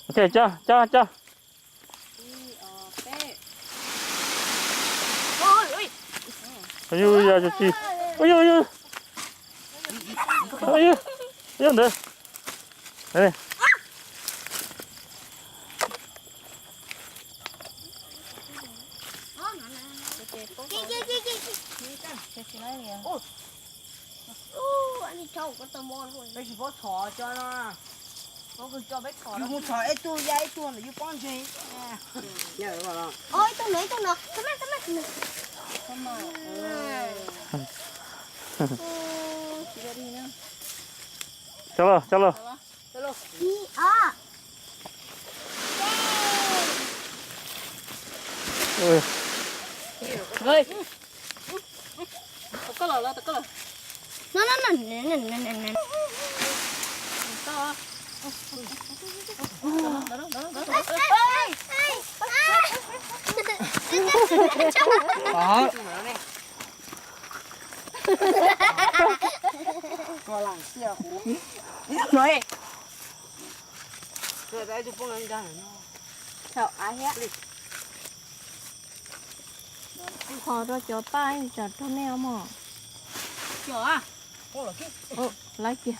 Ok, coj, coj, coj. Ui, ui, ui, ui, ui, ui, ntawd. Yus mus txhom ib tug ya ib tug ntawm yus pob ntseg. Ib tug no, ib tug no. Coj los, coj los. Qhov rau cov paj tsam rau nej os mog. Lawv kiag.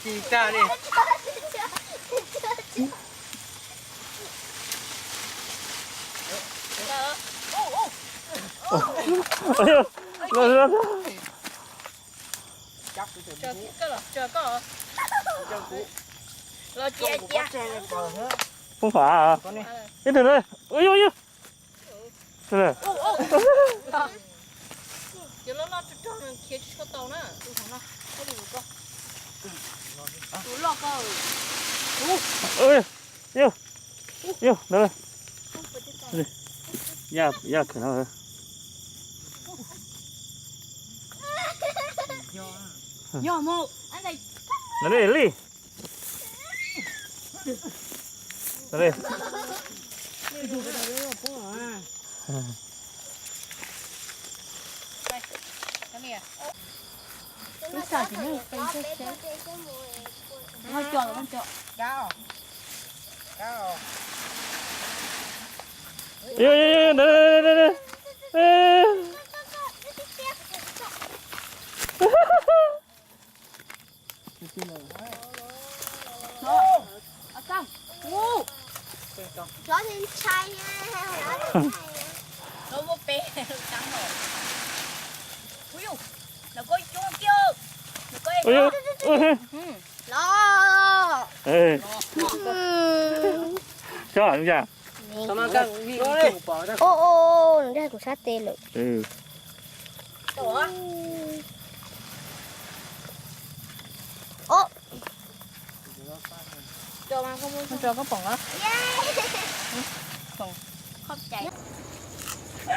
Tsis tag li. Poob qhov av. Ib tug na. Ua yuj yuj. Ces loj loj rog rog khiav tsis tshua tau na. Tus loj ko. Yog, yog, ntawd. Yaj, yaj khwv no. Yog mus. Ntawd li. Los. Ua, ua, nws dag kuv sab tes lawm.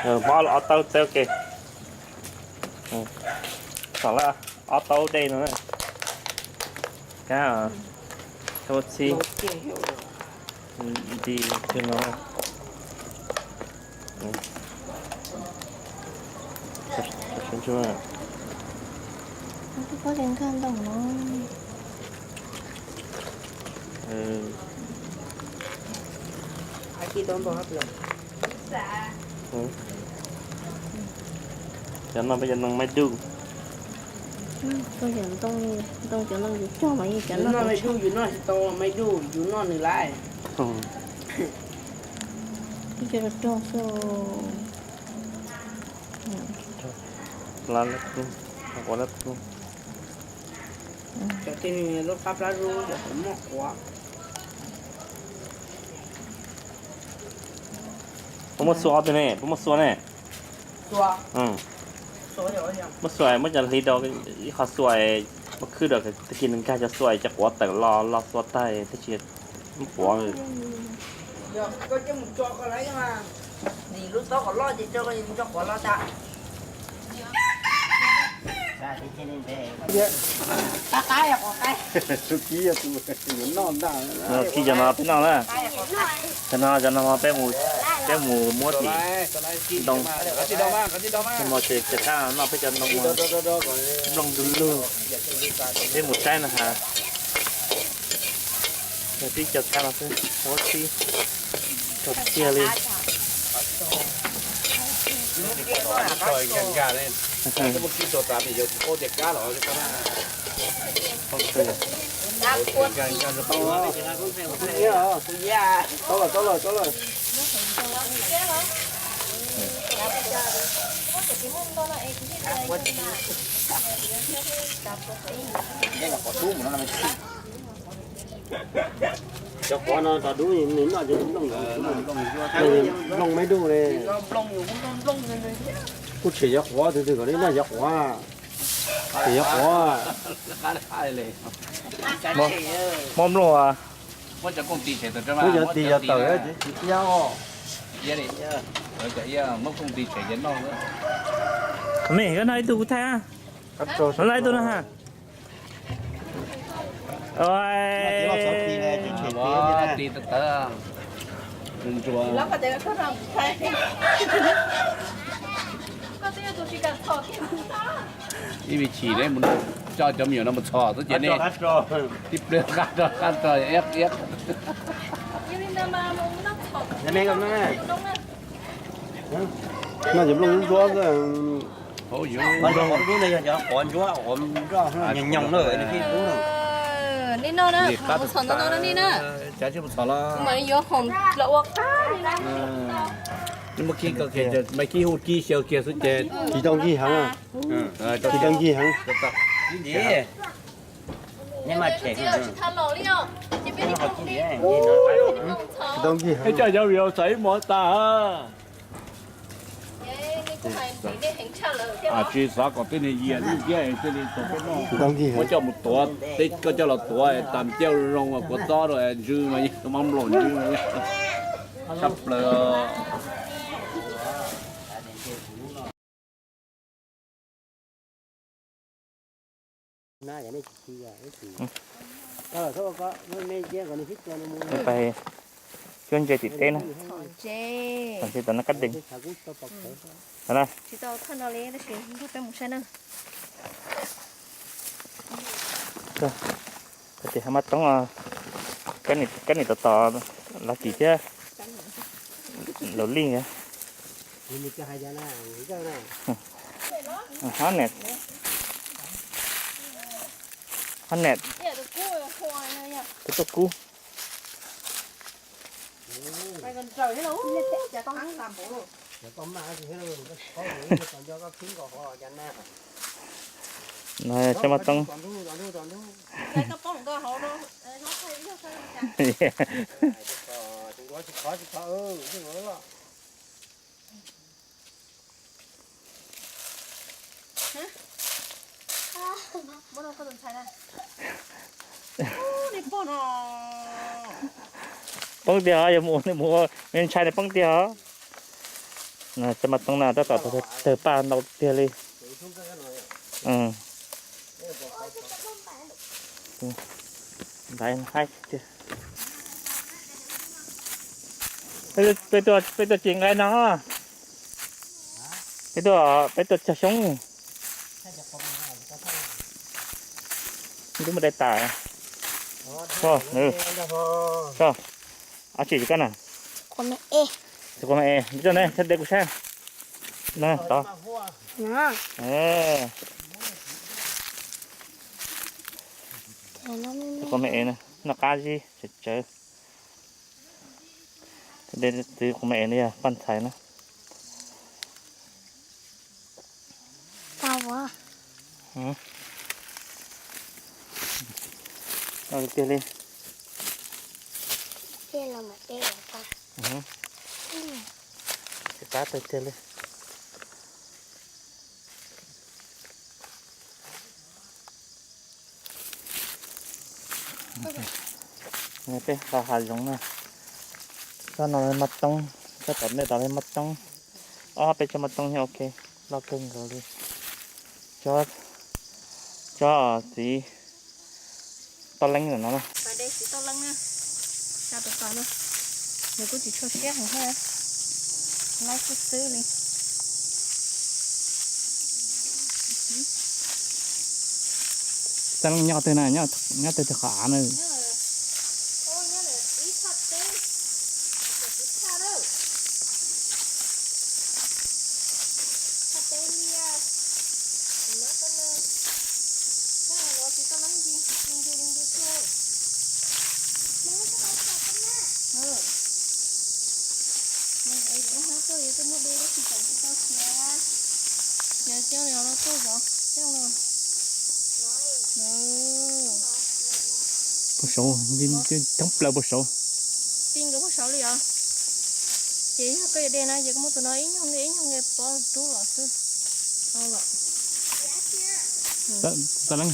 Mob ob taub teb ke. Txom lawm ob taub dej no. Kab, kab ua txhib. Nti no. Pob zeb nkag ntoo no. Cov no peb cov ntoo maib duj. Ntoo cov ntoo yus cog mas yus cov no maib duj, yus noj tsis tau maib duj, yus noj nws lawm. Ib co rog rog xwb. Lab lab plub, quav lab plub. Cov tej lub qab plab zub cov quav moj quav. Puas muaj xua ob tug ne? Puas muaj xua ne? Muab xua, muab cov hliv rau ib qho xua, muab khwb rau, tag kis nws nkag cov xua cov quav tawm los, los xua tag tab sis muab quav. Kib cov no peb noj na. Cov no, cov no peb mus, peb mus muab tim ntoo. Mus ces cov kab no peb cov ntoo nplooj du lug. Peb mus saib no ha. Yog tib co kab no xwb, huab tib tog tiag li. Cov quav no rau dub noj ces nplooj, nplooj maib duj li. Kuj tshem cov quav, tus twg kom li noj cov quav. Tshem cov quav. Muab nplooj, muab cov tis yav tawm tsis iab os. Muab kooj tis tshem ces noj. Me, koj noj ib tug kuv thaij. Noj ib tug no ha. Ib me chim ne, coj cov me nyuam no mus txhom xwb ces ne, tib pliag qab rog qab rog iab iab. Noj cov nplooj ntsuab xwb. Nplooj ntsuab, nyoos nyoos na. Nej noj na, mus txhom ntau ntau no nej na. Mas yuav khoom los ua qab li na. Muab kib, kib hu kib xyaw kiag xwb ces. Tsis tau nkig heev. Tsis tau nkig heev. Tsis tau nkig heev. Coj cov me nyuam txhom ib hmos tas. Tsis xav kom tej niag yias lub thiab thiaj li tau peb noj. Muab coj mus tuav, koj coj los tuav tas ciaj zoo zoo, kuav txob rau ntsw mas yeej mab nplaum ntsw tshaj plaws. Cuab ntse tim teb na. Txog ntse tom no kab dees. Tsis tau thawj no li tab sis nrog peb mus saib na. Tias hab mab toob, kab nim tos tos lav kim thiab laus lij. Hab nem, hab nem, tus tuaj kub. Saib mab toob. Poob tiag, yog mus mus me ntshai ne poob tiag os. Saib mab toob na, tab tom tawg paj ntau tiag li. Peb tuaj, peb tuaj ci nqaij no. Peb tuaj, peb tuaj cog xyoob. Tub mus dai tas. Ab tsi koj na. Tus kua me es, ntsia ne, txhob de kuv sab. Na, tod. Tus kua me es na, noj qab zib tsawv tsawv. De txiv kua me es no yog paj ntxhais na. Tiag li. Qab tiag li. Peb hau hav zoov na. Tsob no mas toob, tsob tom ntej tod mas toob. Ob peb tsob mas toob, ok, loj kawg nkaus li. Tsob, tsob txiv toj leeb no na. Txiv toj leeb na, xa tus tod na. Nws kuj tsis tshua siab heev thiab, laib xwb xwb li. Toj leeb nyob twg na, nyob twg qhov av na? Puag saud, coob plaws puag saud. Ti nkawd puag saud li os. Ces yog koj yuav de na, ces koj muab tus no ib nyuag nqe ib nyuag nqe pov rub los xwb. Tau lawm. Toj leeb,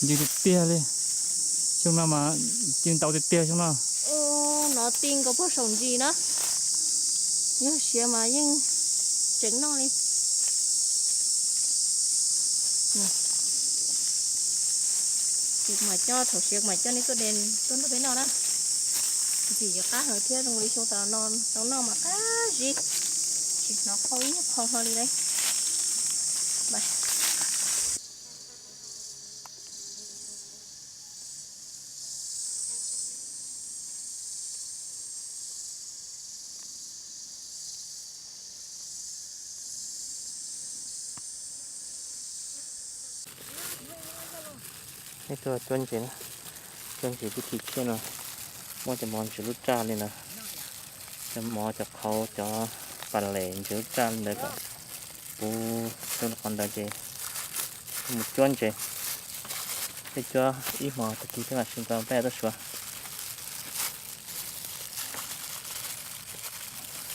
ncw tiag tiag li. Xyoo no mas ncw ntau tiag tiag xyoo no. No ti nkawd puag saum ntsis na. Yog siav mas yeej tseem noj li. Ces kuv mam coj, thaum siav kuv mam coj nej tuaj de tuaj nrog peb noj na. Ntxim yuav qab heev thiab, zoo li xyoo tas no tau noj mas qab zib, tsis hnov qhau ib nyuag qho hlo li lauj. Ib tug cuab ntses na, cuab ntses tib thim thiab no, muab cov mov ntsis lub raj li ntawd, cov mov cov qhauv cov pas les ntsis lub raj li ntawd kom puv rau qhov ntawd ces mus cuab ntses. Peb cuab ib hmo tag kis peb mam sib nrog peb tuaj suav.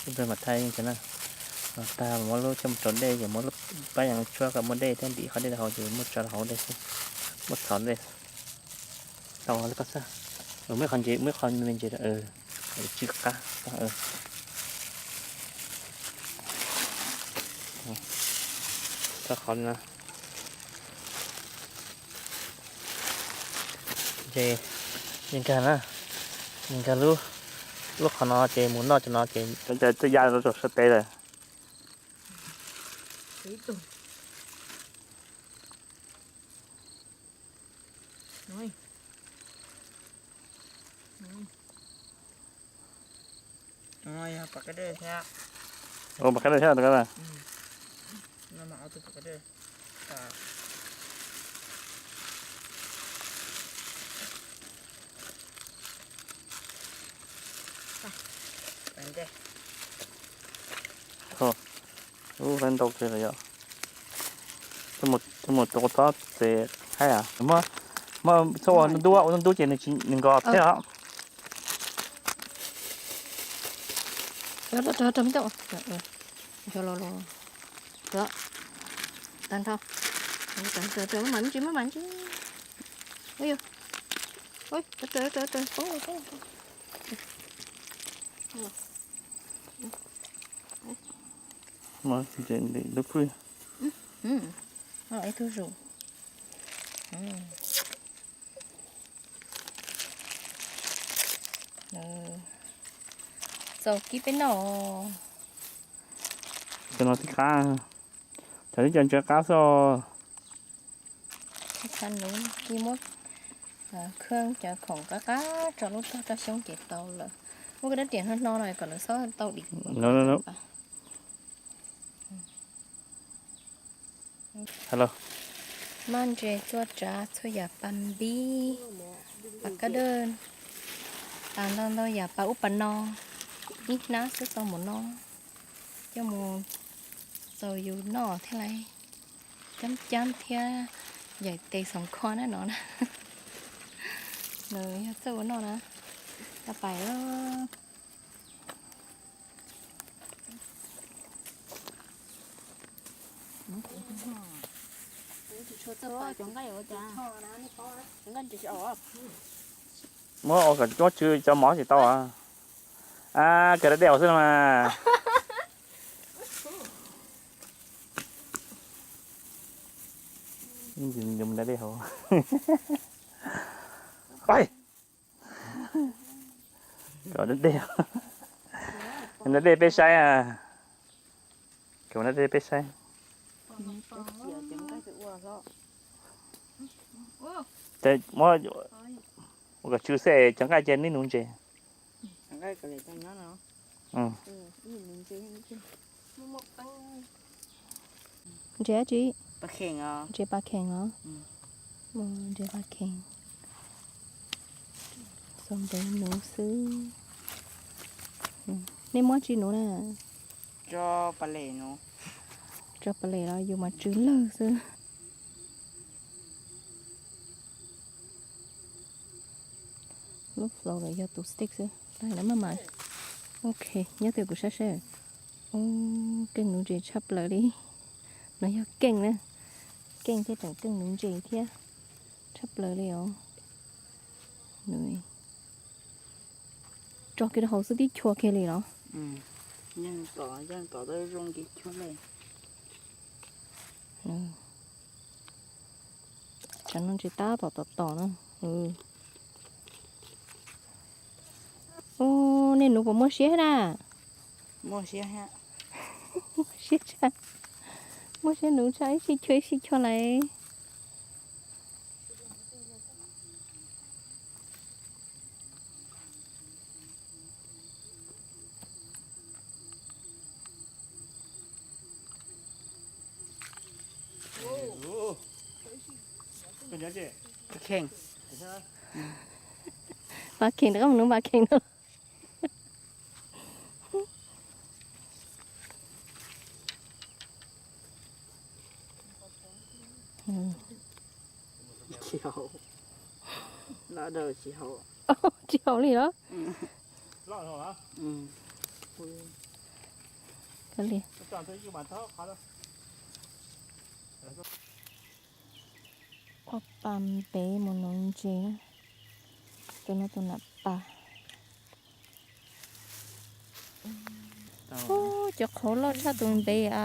Ib pliag mam thaij ntses na. Los tag muab lub coj mus rau dej ces muab lub pab yas tshuab kom muaj dej thiab ntim qhov dej rau hauv ces muab tso rau hauv dej xwb, muab txhov dej. Tau li koj xav. Muab qhov ntses, muab qhov me ntses tsw qab. Txhob qhov li na. Ces nkag na, nkag lub, lub qhov no ces mus noj cov no ces cov ya rau sab teb lawm. Ua pas qab dej thiab. Ub, ntau kawg li yom. Mus tua txhob txes haib, muab txhob ua ntub ntub ua ntub ces nws nkos thiab os. Ib tug zus. Txaus kib peb noj. Cov no tib qab, cov tib co ntsaws qab xwb. Txhaj nuv kib muab khab cov khoom qab qab tso lub tog rau xyoob ces tau lawm. Muab koj dab riam hno hno no kom nws txhob tau dim. No, no, no. Hello. Maj ntses, txhua tsav, txhua yam, pas npib, pas kab dawj, pas ntau ntau yam, pas ub pas no, ib hnab xwb tau mus no, coj mus txaus yus noj thiab lauj. Coob coob thiab, yaim tes xoom kho na no na. Nws yog txawj ua noj na. Tau pais. Muab ua kom muab tsw cov mov tsis tau a. A, kawg dab dej xwb no mas. Dab dej hauv. Kom dab dej, dab dej peb saib. Kom dab dej peb saib. Ua kom tsw xwb, cov nqaij cia neb nuv ntses. Ntses dab tsi? Ntses pas kheem os. Ntses pas kheem. Txog ntev nuv xwb. Nej muab tsi nuv na? Tso pas les los yus mas tsw lawg xwb. Lub floor los yog tus stick xwb, tab sis maj mam. Ok, nyob twj kuv saib saib. Ub, keej nuv ntses tshaj plaws li. No yog keej na, keej thiab tseem keej nuv ntses thiab, tshaj plaws li os. Nws tso kiag rau hauv xwb tib chua kiag li los? Yeej tom, yeej tom tau zoo kiag chua li. Tsam no ntses tab tom tom tom na. Ub, nej nuv puas muaj siab na? Muaj siab thiab. Siab tshaj. Muaj siab nuv tshaj, ib sij chua ib sij chua lawm. Pas kheem, rov qab mus nuv pas kheem no. Tsis haum li los? Ua pa ntev mus nuv ntses. Tus no tus nam pas. Ub, cov qhauv loj tshaj tus ntev a.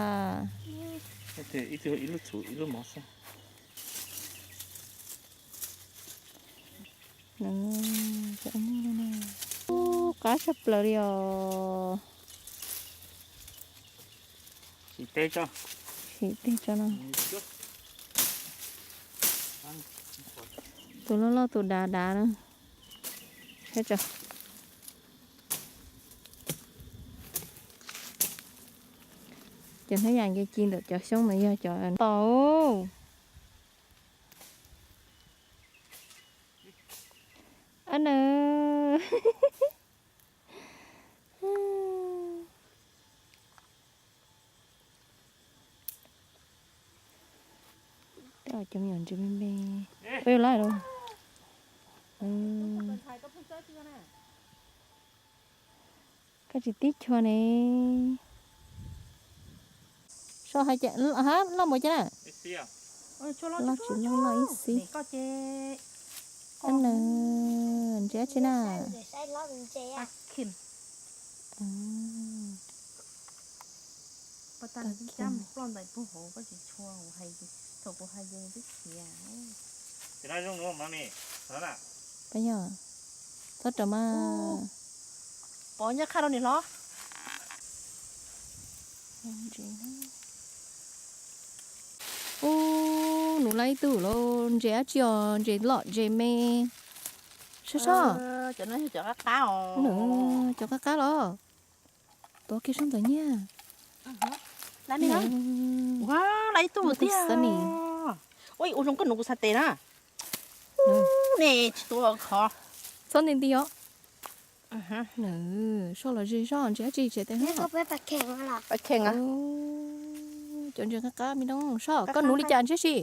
Ib tug ib lub txhuv ib lub mov xwb. Ub, qab tshaj plaws li os. Sim teg tso. Sim teg tso no. Tus loj loj tus dav dav na. Saib tso. Cov hnab yam nce ci ntawm cov xyoob no yog cov tau. Ab na. Tej cov me nyuam ntses me me. Ua laib los? Koj tsis tib chua ne. Soj hais cas loj npaum cas na? Loj tsis loj, loj ib xib. Ab na, ntses dab tsi na? Peb yog, txhob rau mas. Pov nyob qhaj rau niam hlob. Ub, nuv lawm ib tug lauj, ntses dab tsi os, ntses loj ntses me, Sab sab. Cov no yog cov qab qab os. Nws, cov qab qab los. Tuav kiag sab ntawd nyiaj. Lab ib tug tiag. Ua zoo koj nuv kuv xav tes na. Ne tsis tuav khov. Txhob nti nti os. Nws soj los ze zog ntsis dab tsi tsev tes. Cov ntses qab qab me noog soj, koj nuv li cas ntsis si.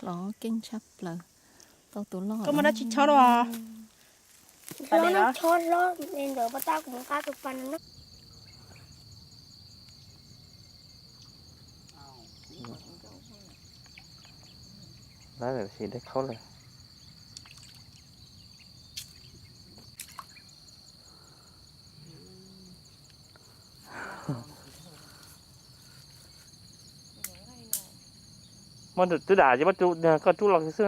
Los keej tshaj plaws. Tau tus loj. Koj muaj dab tsi chob dua? Lawv sim dej khaub lawm. Muab twb dam ces muab koj rub los xwb.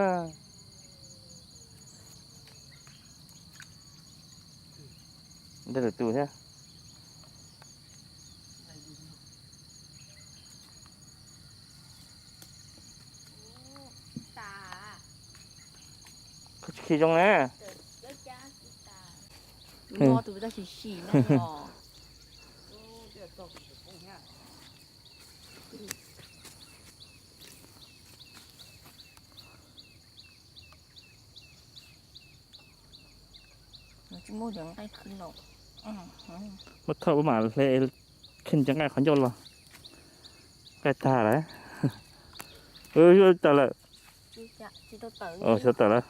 Ntawd lwm tus thiab. Koj tsis khi zoo na. Muab tus tab sis sim no. Muab thawj ua mam hle kheej cov nqaij qhov ncauj los. Nqaij tag lawm. Tawm lawm. Tsis tawm lawm.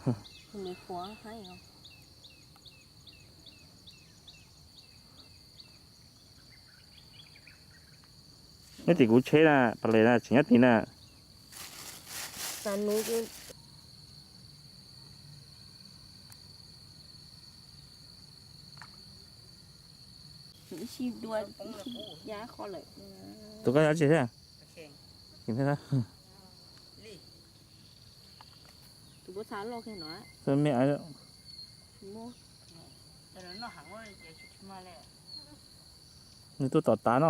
Nyob tim kuv tsheb na, pas les na, tseem nyob tim na. Tus koj tsis thiab. Nws tuaj tom tav no.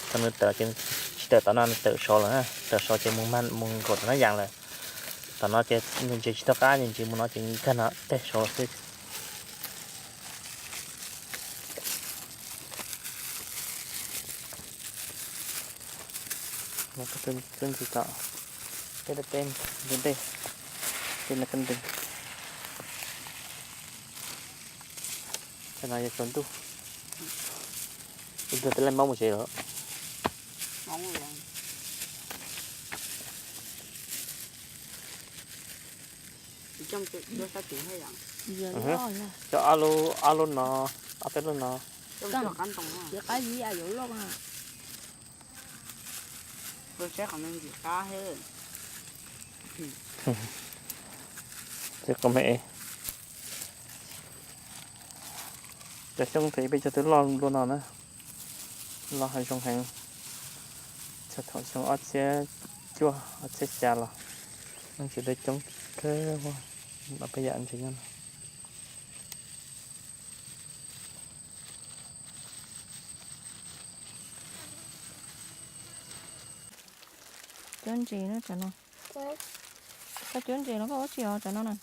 Thaum nws tawm ces tsis tawm tom no, nws tawm saud lawm, tawm saud ces mus mag mus nkaum tom no yas lawm. Tom no ces nws ntses tsis tau qab, nws ntses mus no ces nkag no tej saud xwb. Txuab ntxiv tom peb dab peb ntug dej, tej no kab ntws. Tej no yog tsaus ntuj, ib ntug tej lej maub mus tsev lawm. Cov ob lub, ob lub no, ob peb lub no. Cov xyoob peb cov twb loj dua no na, loj heev zoo heev. Txog thaum xyoo ob txhiab cuaj ob txhiab xya los, tsis dawb coob kawg, peb yam ntses nyob no. Cuab ntses no tsam no. Koj cuab ntses los koj ua tsi os tsam no na?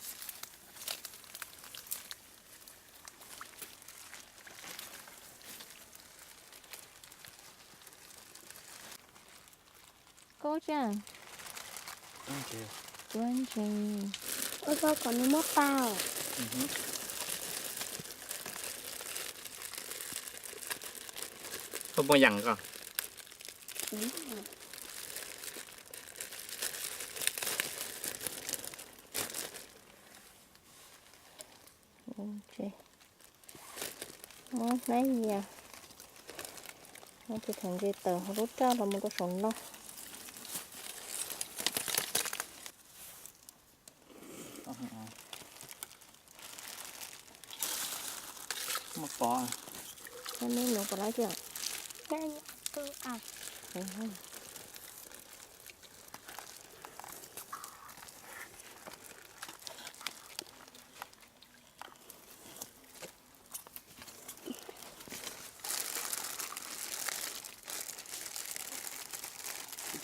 Koj ua tsi? Cuab ntses. Ua tau kom nws muab pa. Koj muaj yam ko. Muab hnab yias, muab tus thaum ntses tawm hauv lub raj los mus rau saum no. Muaj pov. Neb nuv pov lab tiag.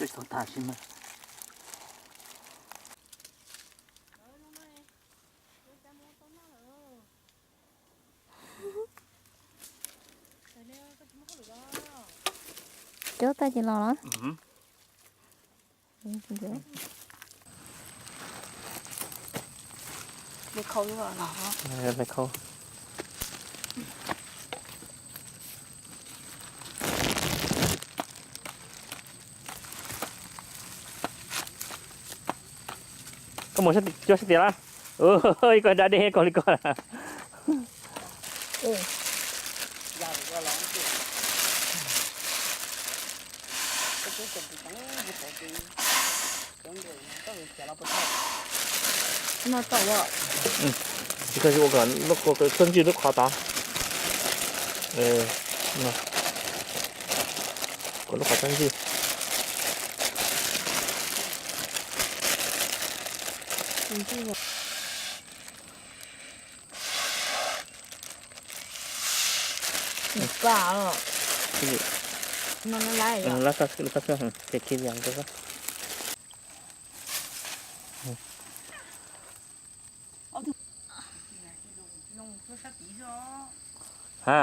Tau tas si mas. Cov tag ces los los. Hlais khau. Koj mus cuab sab tias lawm. Ib koj da dej koj li koj. Tsis koj ua kom lub qhov txhob ntswj lub qhov tod. Kom lub qhov txhob ntswj. Ha.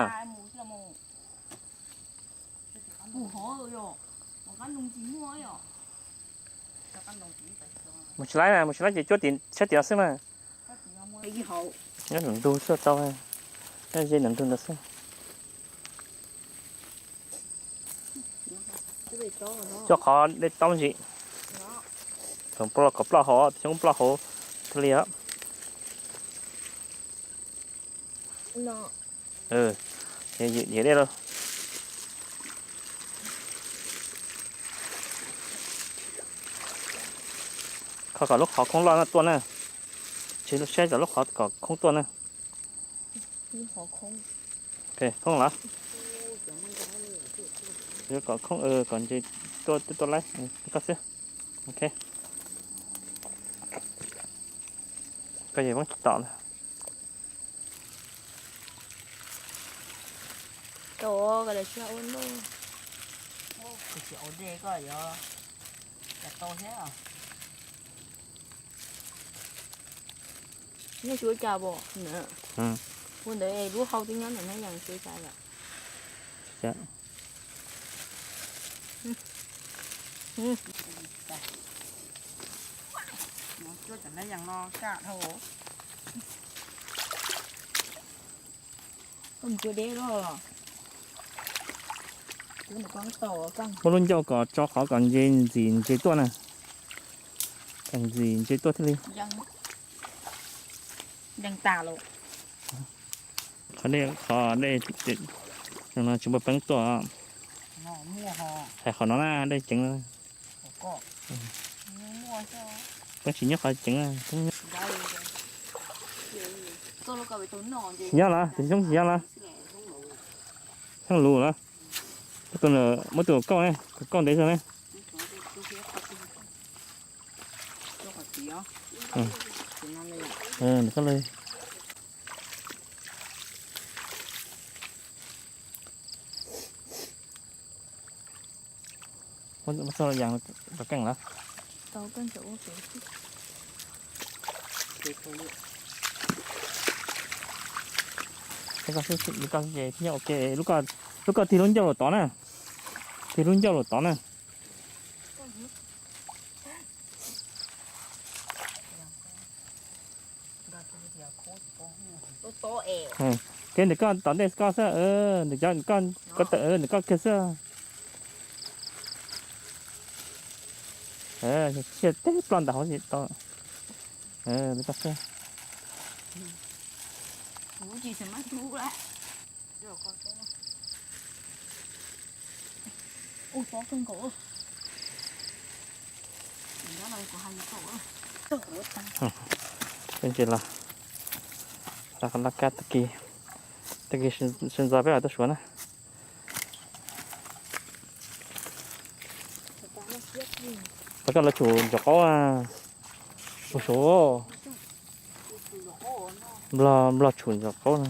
Mus tsis laib, mus tsis laib ces cuab tim sab tim no xwb mas. Nyob nram ntug xwb tau, nyob ze nram ntug ntawd xwb. Coj qhov dej taub ntsis, kom ploj hauv, xyoob ploj hauv thiaj li os. Yim dej lauj. Kho kom lub qhov khoob loj no tuaj na. Tsis saib kom lub qhov kom khoob tuaj na. Khoob lawm. Kom khoob kom ntses tuaj tuaj laib koj xwb. Ok. Koj yeej muab tom na. Nej suav cas pom na? Ua ntawd lub hau twb nyob ntawm na, yeej suav cas yom? Muab lub ncauj kom tso qhov kom ntses ntxim ntses tuaj na. Kom ntxim ntses tuaj thiaj li. Qhov dej, qhov dej no tsis muaj peeb tuaj. Hais qhov no na dej ceev. Peeb tsis nyob qhov ceev. Tsis nyob los, tus xyoob tsis nyob los. Xyoob lus los. Muab tus kauj ne, tus kauj ntev zog ne. Muab txoj yas rau keej lawm. Koj xwb, koj ces nyob ua ke, lub koj tig lub ncauj lawm tod na. Tig lub ncauj lawm tod na. Kev ntawm koj tom ntej koj xwb, ntawm koj kiag xwb. Tsiaj teb ploj ntawm hauv tod. Koj xwb. Peb ntsis los, los qhov laj kab tag kis, tag kis sawv ntxov peb mam tuaj suav na. Tau koj los tshum ntsuag qaub, ua suav, nplog, nplog tshum ntsuag qaub no.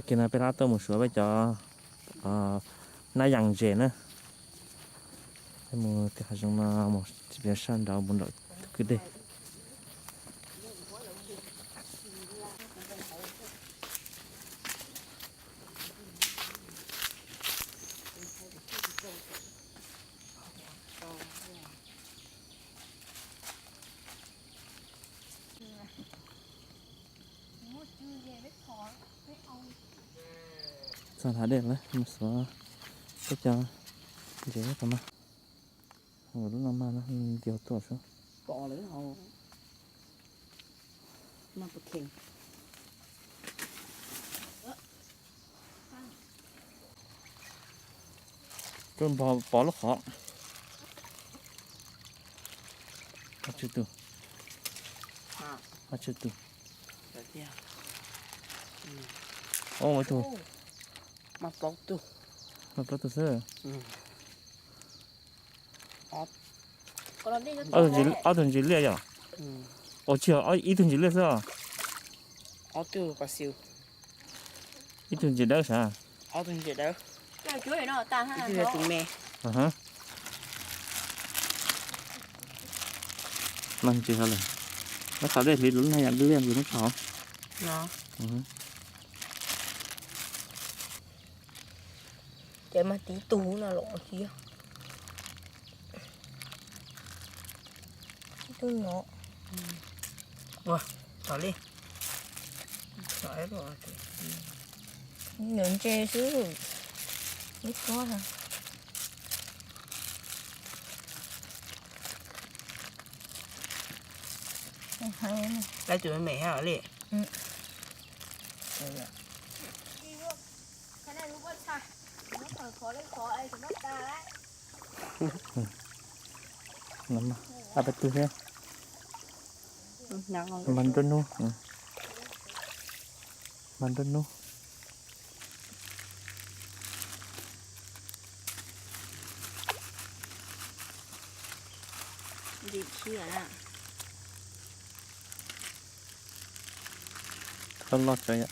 Kiag no peb rov tuaj mus suav peb cov nab yas ntses na. Peb mus tim hav zoov no mus tsis pes sab nraud mus nram tus kwj deg. Txog hav dej lawm, mus xyuas peb cov ntses tom no. Lub no mas nti hauv tuaj sub. Pom lawm hauv. Mas pom kheej. Rau npog pov lub qhov. Ab tsi tus. Ab tsi tus. Ua tus. Mas plaub tug. Mas plaub tug xwb. Ob tug ntses liaj yom? Ua tsis yog ib tug ntses liaj xwb os? Ob tug pas xis. Ib tug ntses dawb sav? Ob tug ntses dawb. Ib tug tus me. Mas ntses hov lawm. Nab qhov dej hliv lub nab yas liaj ntses nab qhov. Ces mas tib tug no los tsis yog. Tib tug no. Ua, tom li. Nws ntse xwb. Ib tuab. Lawv tus me me li. Ab peb tug thiab. Mas nruab hnub. Mas nruab hnub. Loj loj tsawv yom.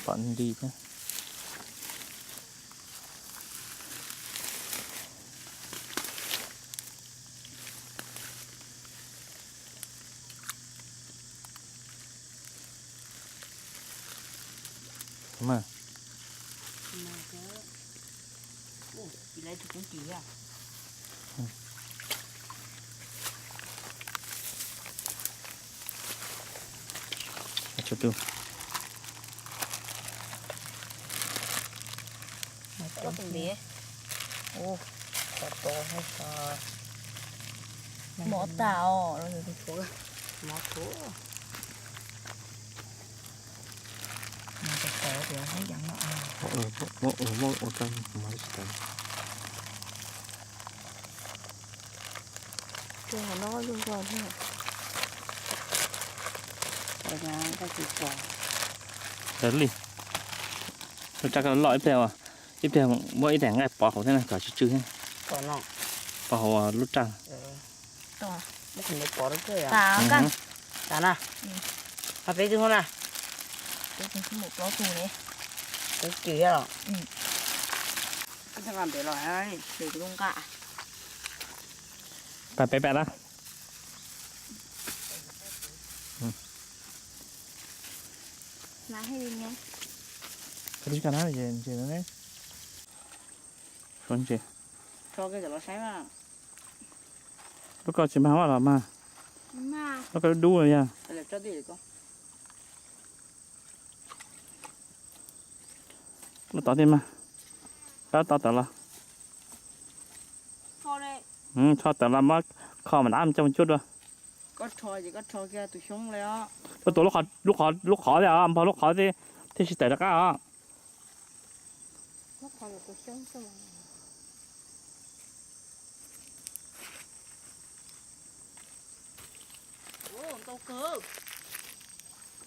Pom nti thiab. Mas. Tus. Mov tas os. Mov thuav. Muab ua tau mov tsis tau. Tsuas no zuj zog thiab. Ntawd li. Lub raj koj loj ib pliag, ib pliag muab ib daim nqaij pov hauv thiab na kom tsw tsw thiab. Pov hauv lub raj. Tas na. Peb tug na. Peb tug thiab los. Pab peb pab na. Ntses na, suav ntses. Lub ko tsis mag los mas. Lub ko dub dub yog. Lub tod thiab mas. Kab tod tawm los. Tho tawm los muab kho mas dab coj mus cuab dua. Ua tus lub qhov, lub qhov thiab os, npog lub qhov thiab thiaj tsis tawm rov qab os.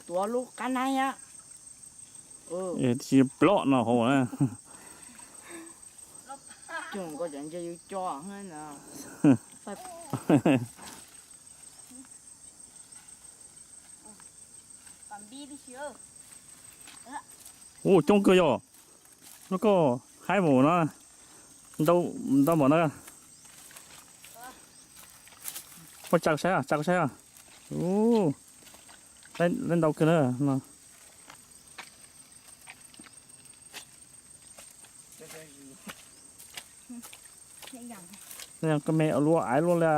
Tuav lub qab naib. Tsis ploj no hauv. Cov ntses yus co. Ua, Ua coob kawg yog. Lub koj haib mus no. Ntau, ntau npaum no. Muab tsa kuv saib, tsa kuv saib. Ua, lawv ntau kawg na no. Koj me ua luaj aiv luaj li.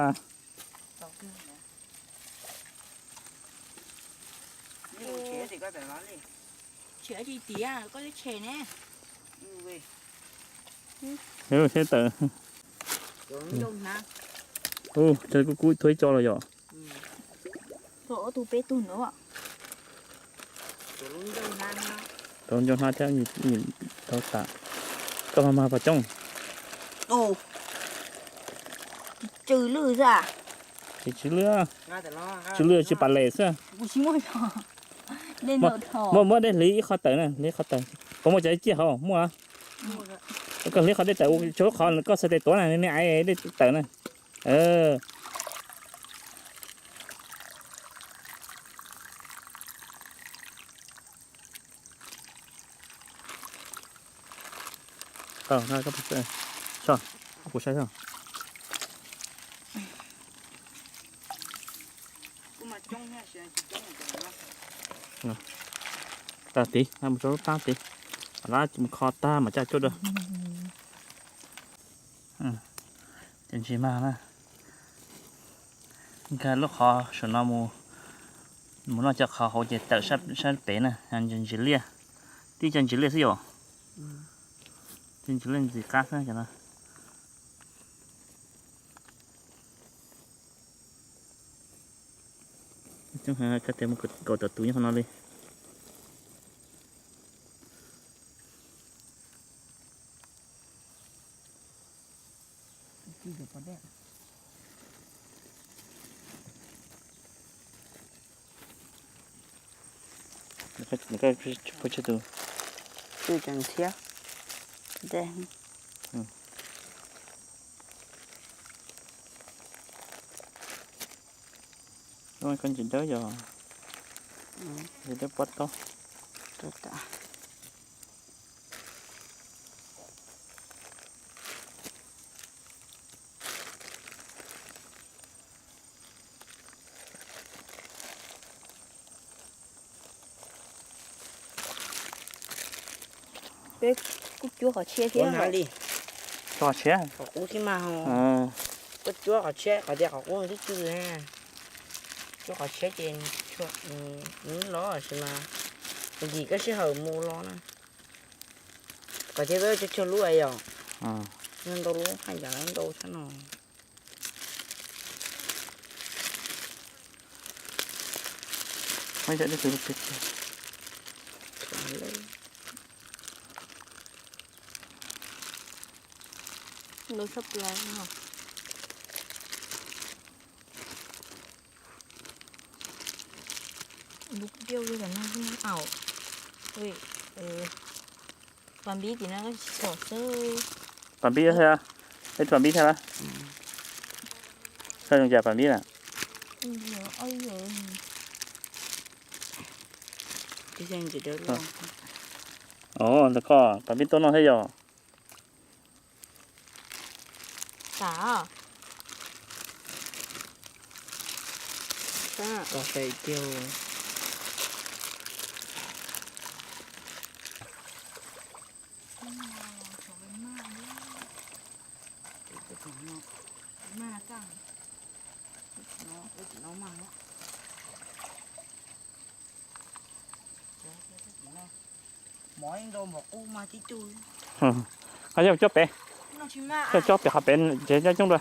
Tshiav tsis tiav koj lub tshem ne. Thiab tawm. Ua, kuj kub thuaib tso los yom. Thaum ob tug peb tug ntawd. Tau ncauj hnab thiab, tau tas. Koj mag mag pas coob. Tsw lwj xwb. Tsis tsw lwj, tsw lwj tsis pas les xwb. Muab, muab dej hliv ib qho tawm na, hliv qho tawm. Puas muaj cov ciaj hauv muaj? Koj hliv qhov dej tawm, tsuav qhov koj xav tes tuav na, nej aiv dej tawm na. Tag tid, mus rau lub tab tid. Lab mus kho tag mas caj cuaj dua. Ces ntsis mag na. Nkag lub qhov saum no mus, mus noj cov qhov hauv ces tawm sab pem na, ntsis liaj. Tib co ntsis liaj xwb yom. Tib ntsis liaj ntxim qab xwb cov no. Coob heev, koj tias mus kaum tawm tus nyob qhov no li. Nws koj pub tseg tus, tus cov ntxhiab dej. Koj ntsis dawb yog ntsis dawb pob taub. Peb kuj cuab qhov tshiab thiab. Qhov tshiab, qhov qub thiab mas. Koj cuab qhov tshiab, qhov tias qhov qub twb tsw na. Cuab qhov tshiab ces nws los sis mas nkim koj sij hawm mus los na. Qhov thiab peb cuab tshuag lub yom. Ntau lub haj yam ntau tshaj no. Lub tshaj plaws no. Lub kiauj li no. Pas npib tim no tsis txhom xwb. Pas npib thiab, ib pas npib thiab. Koj zoo cas pas npib na? Ov, ntawm koj pas npib tuaj noj thiab yom? Ho yog cob pem, cob pem qhov pem ces cob coob dua.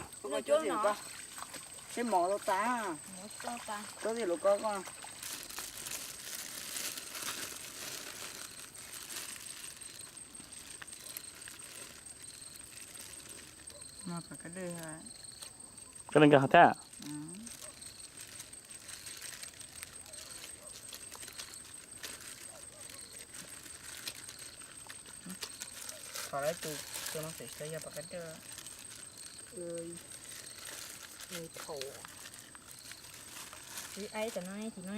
Koj li nkag qhov thiab. Thov lawv tus, tus no xwm xwb yog pas kab dawj. Ib aib tam no tim no.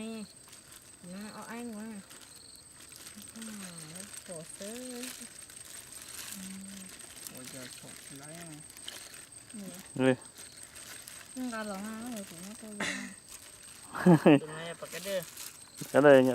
Ob eeb ua pom xwb. Nqa los na, kuv muab tau. Tus no yog pom kab dej. Kab dej nyob.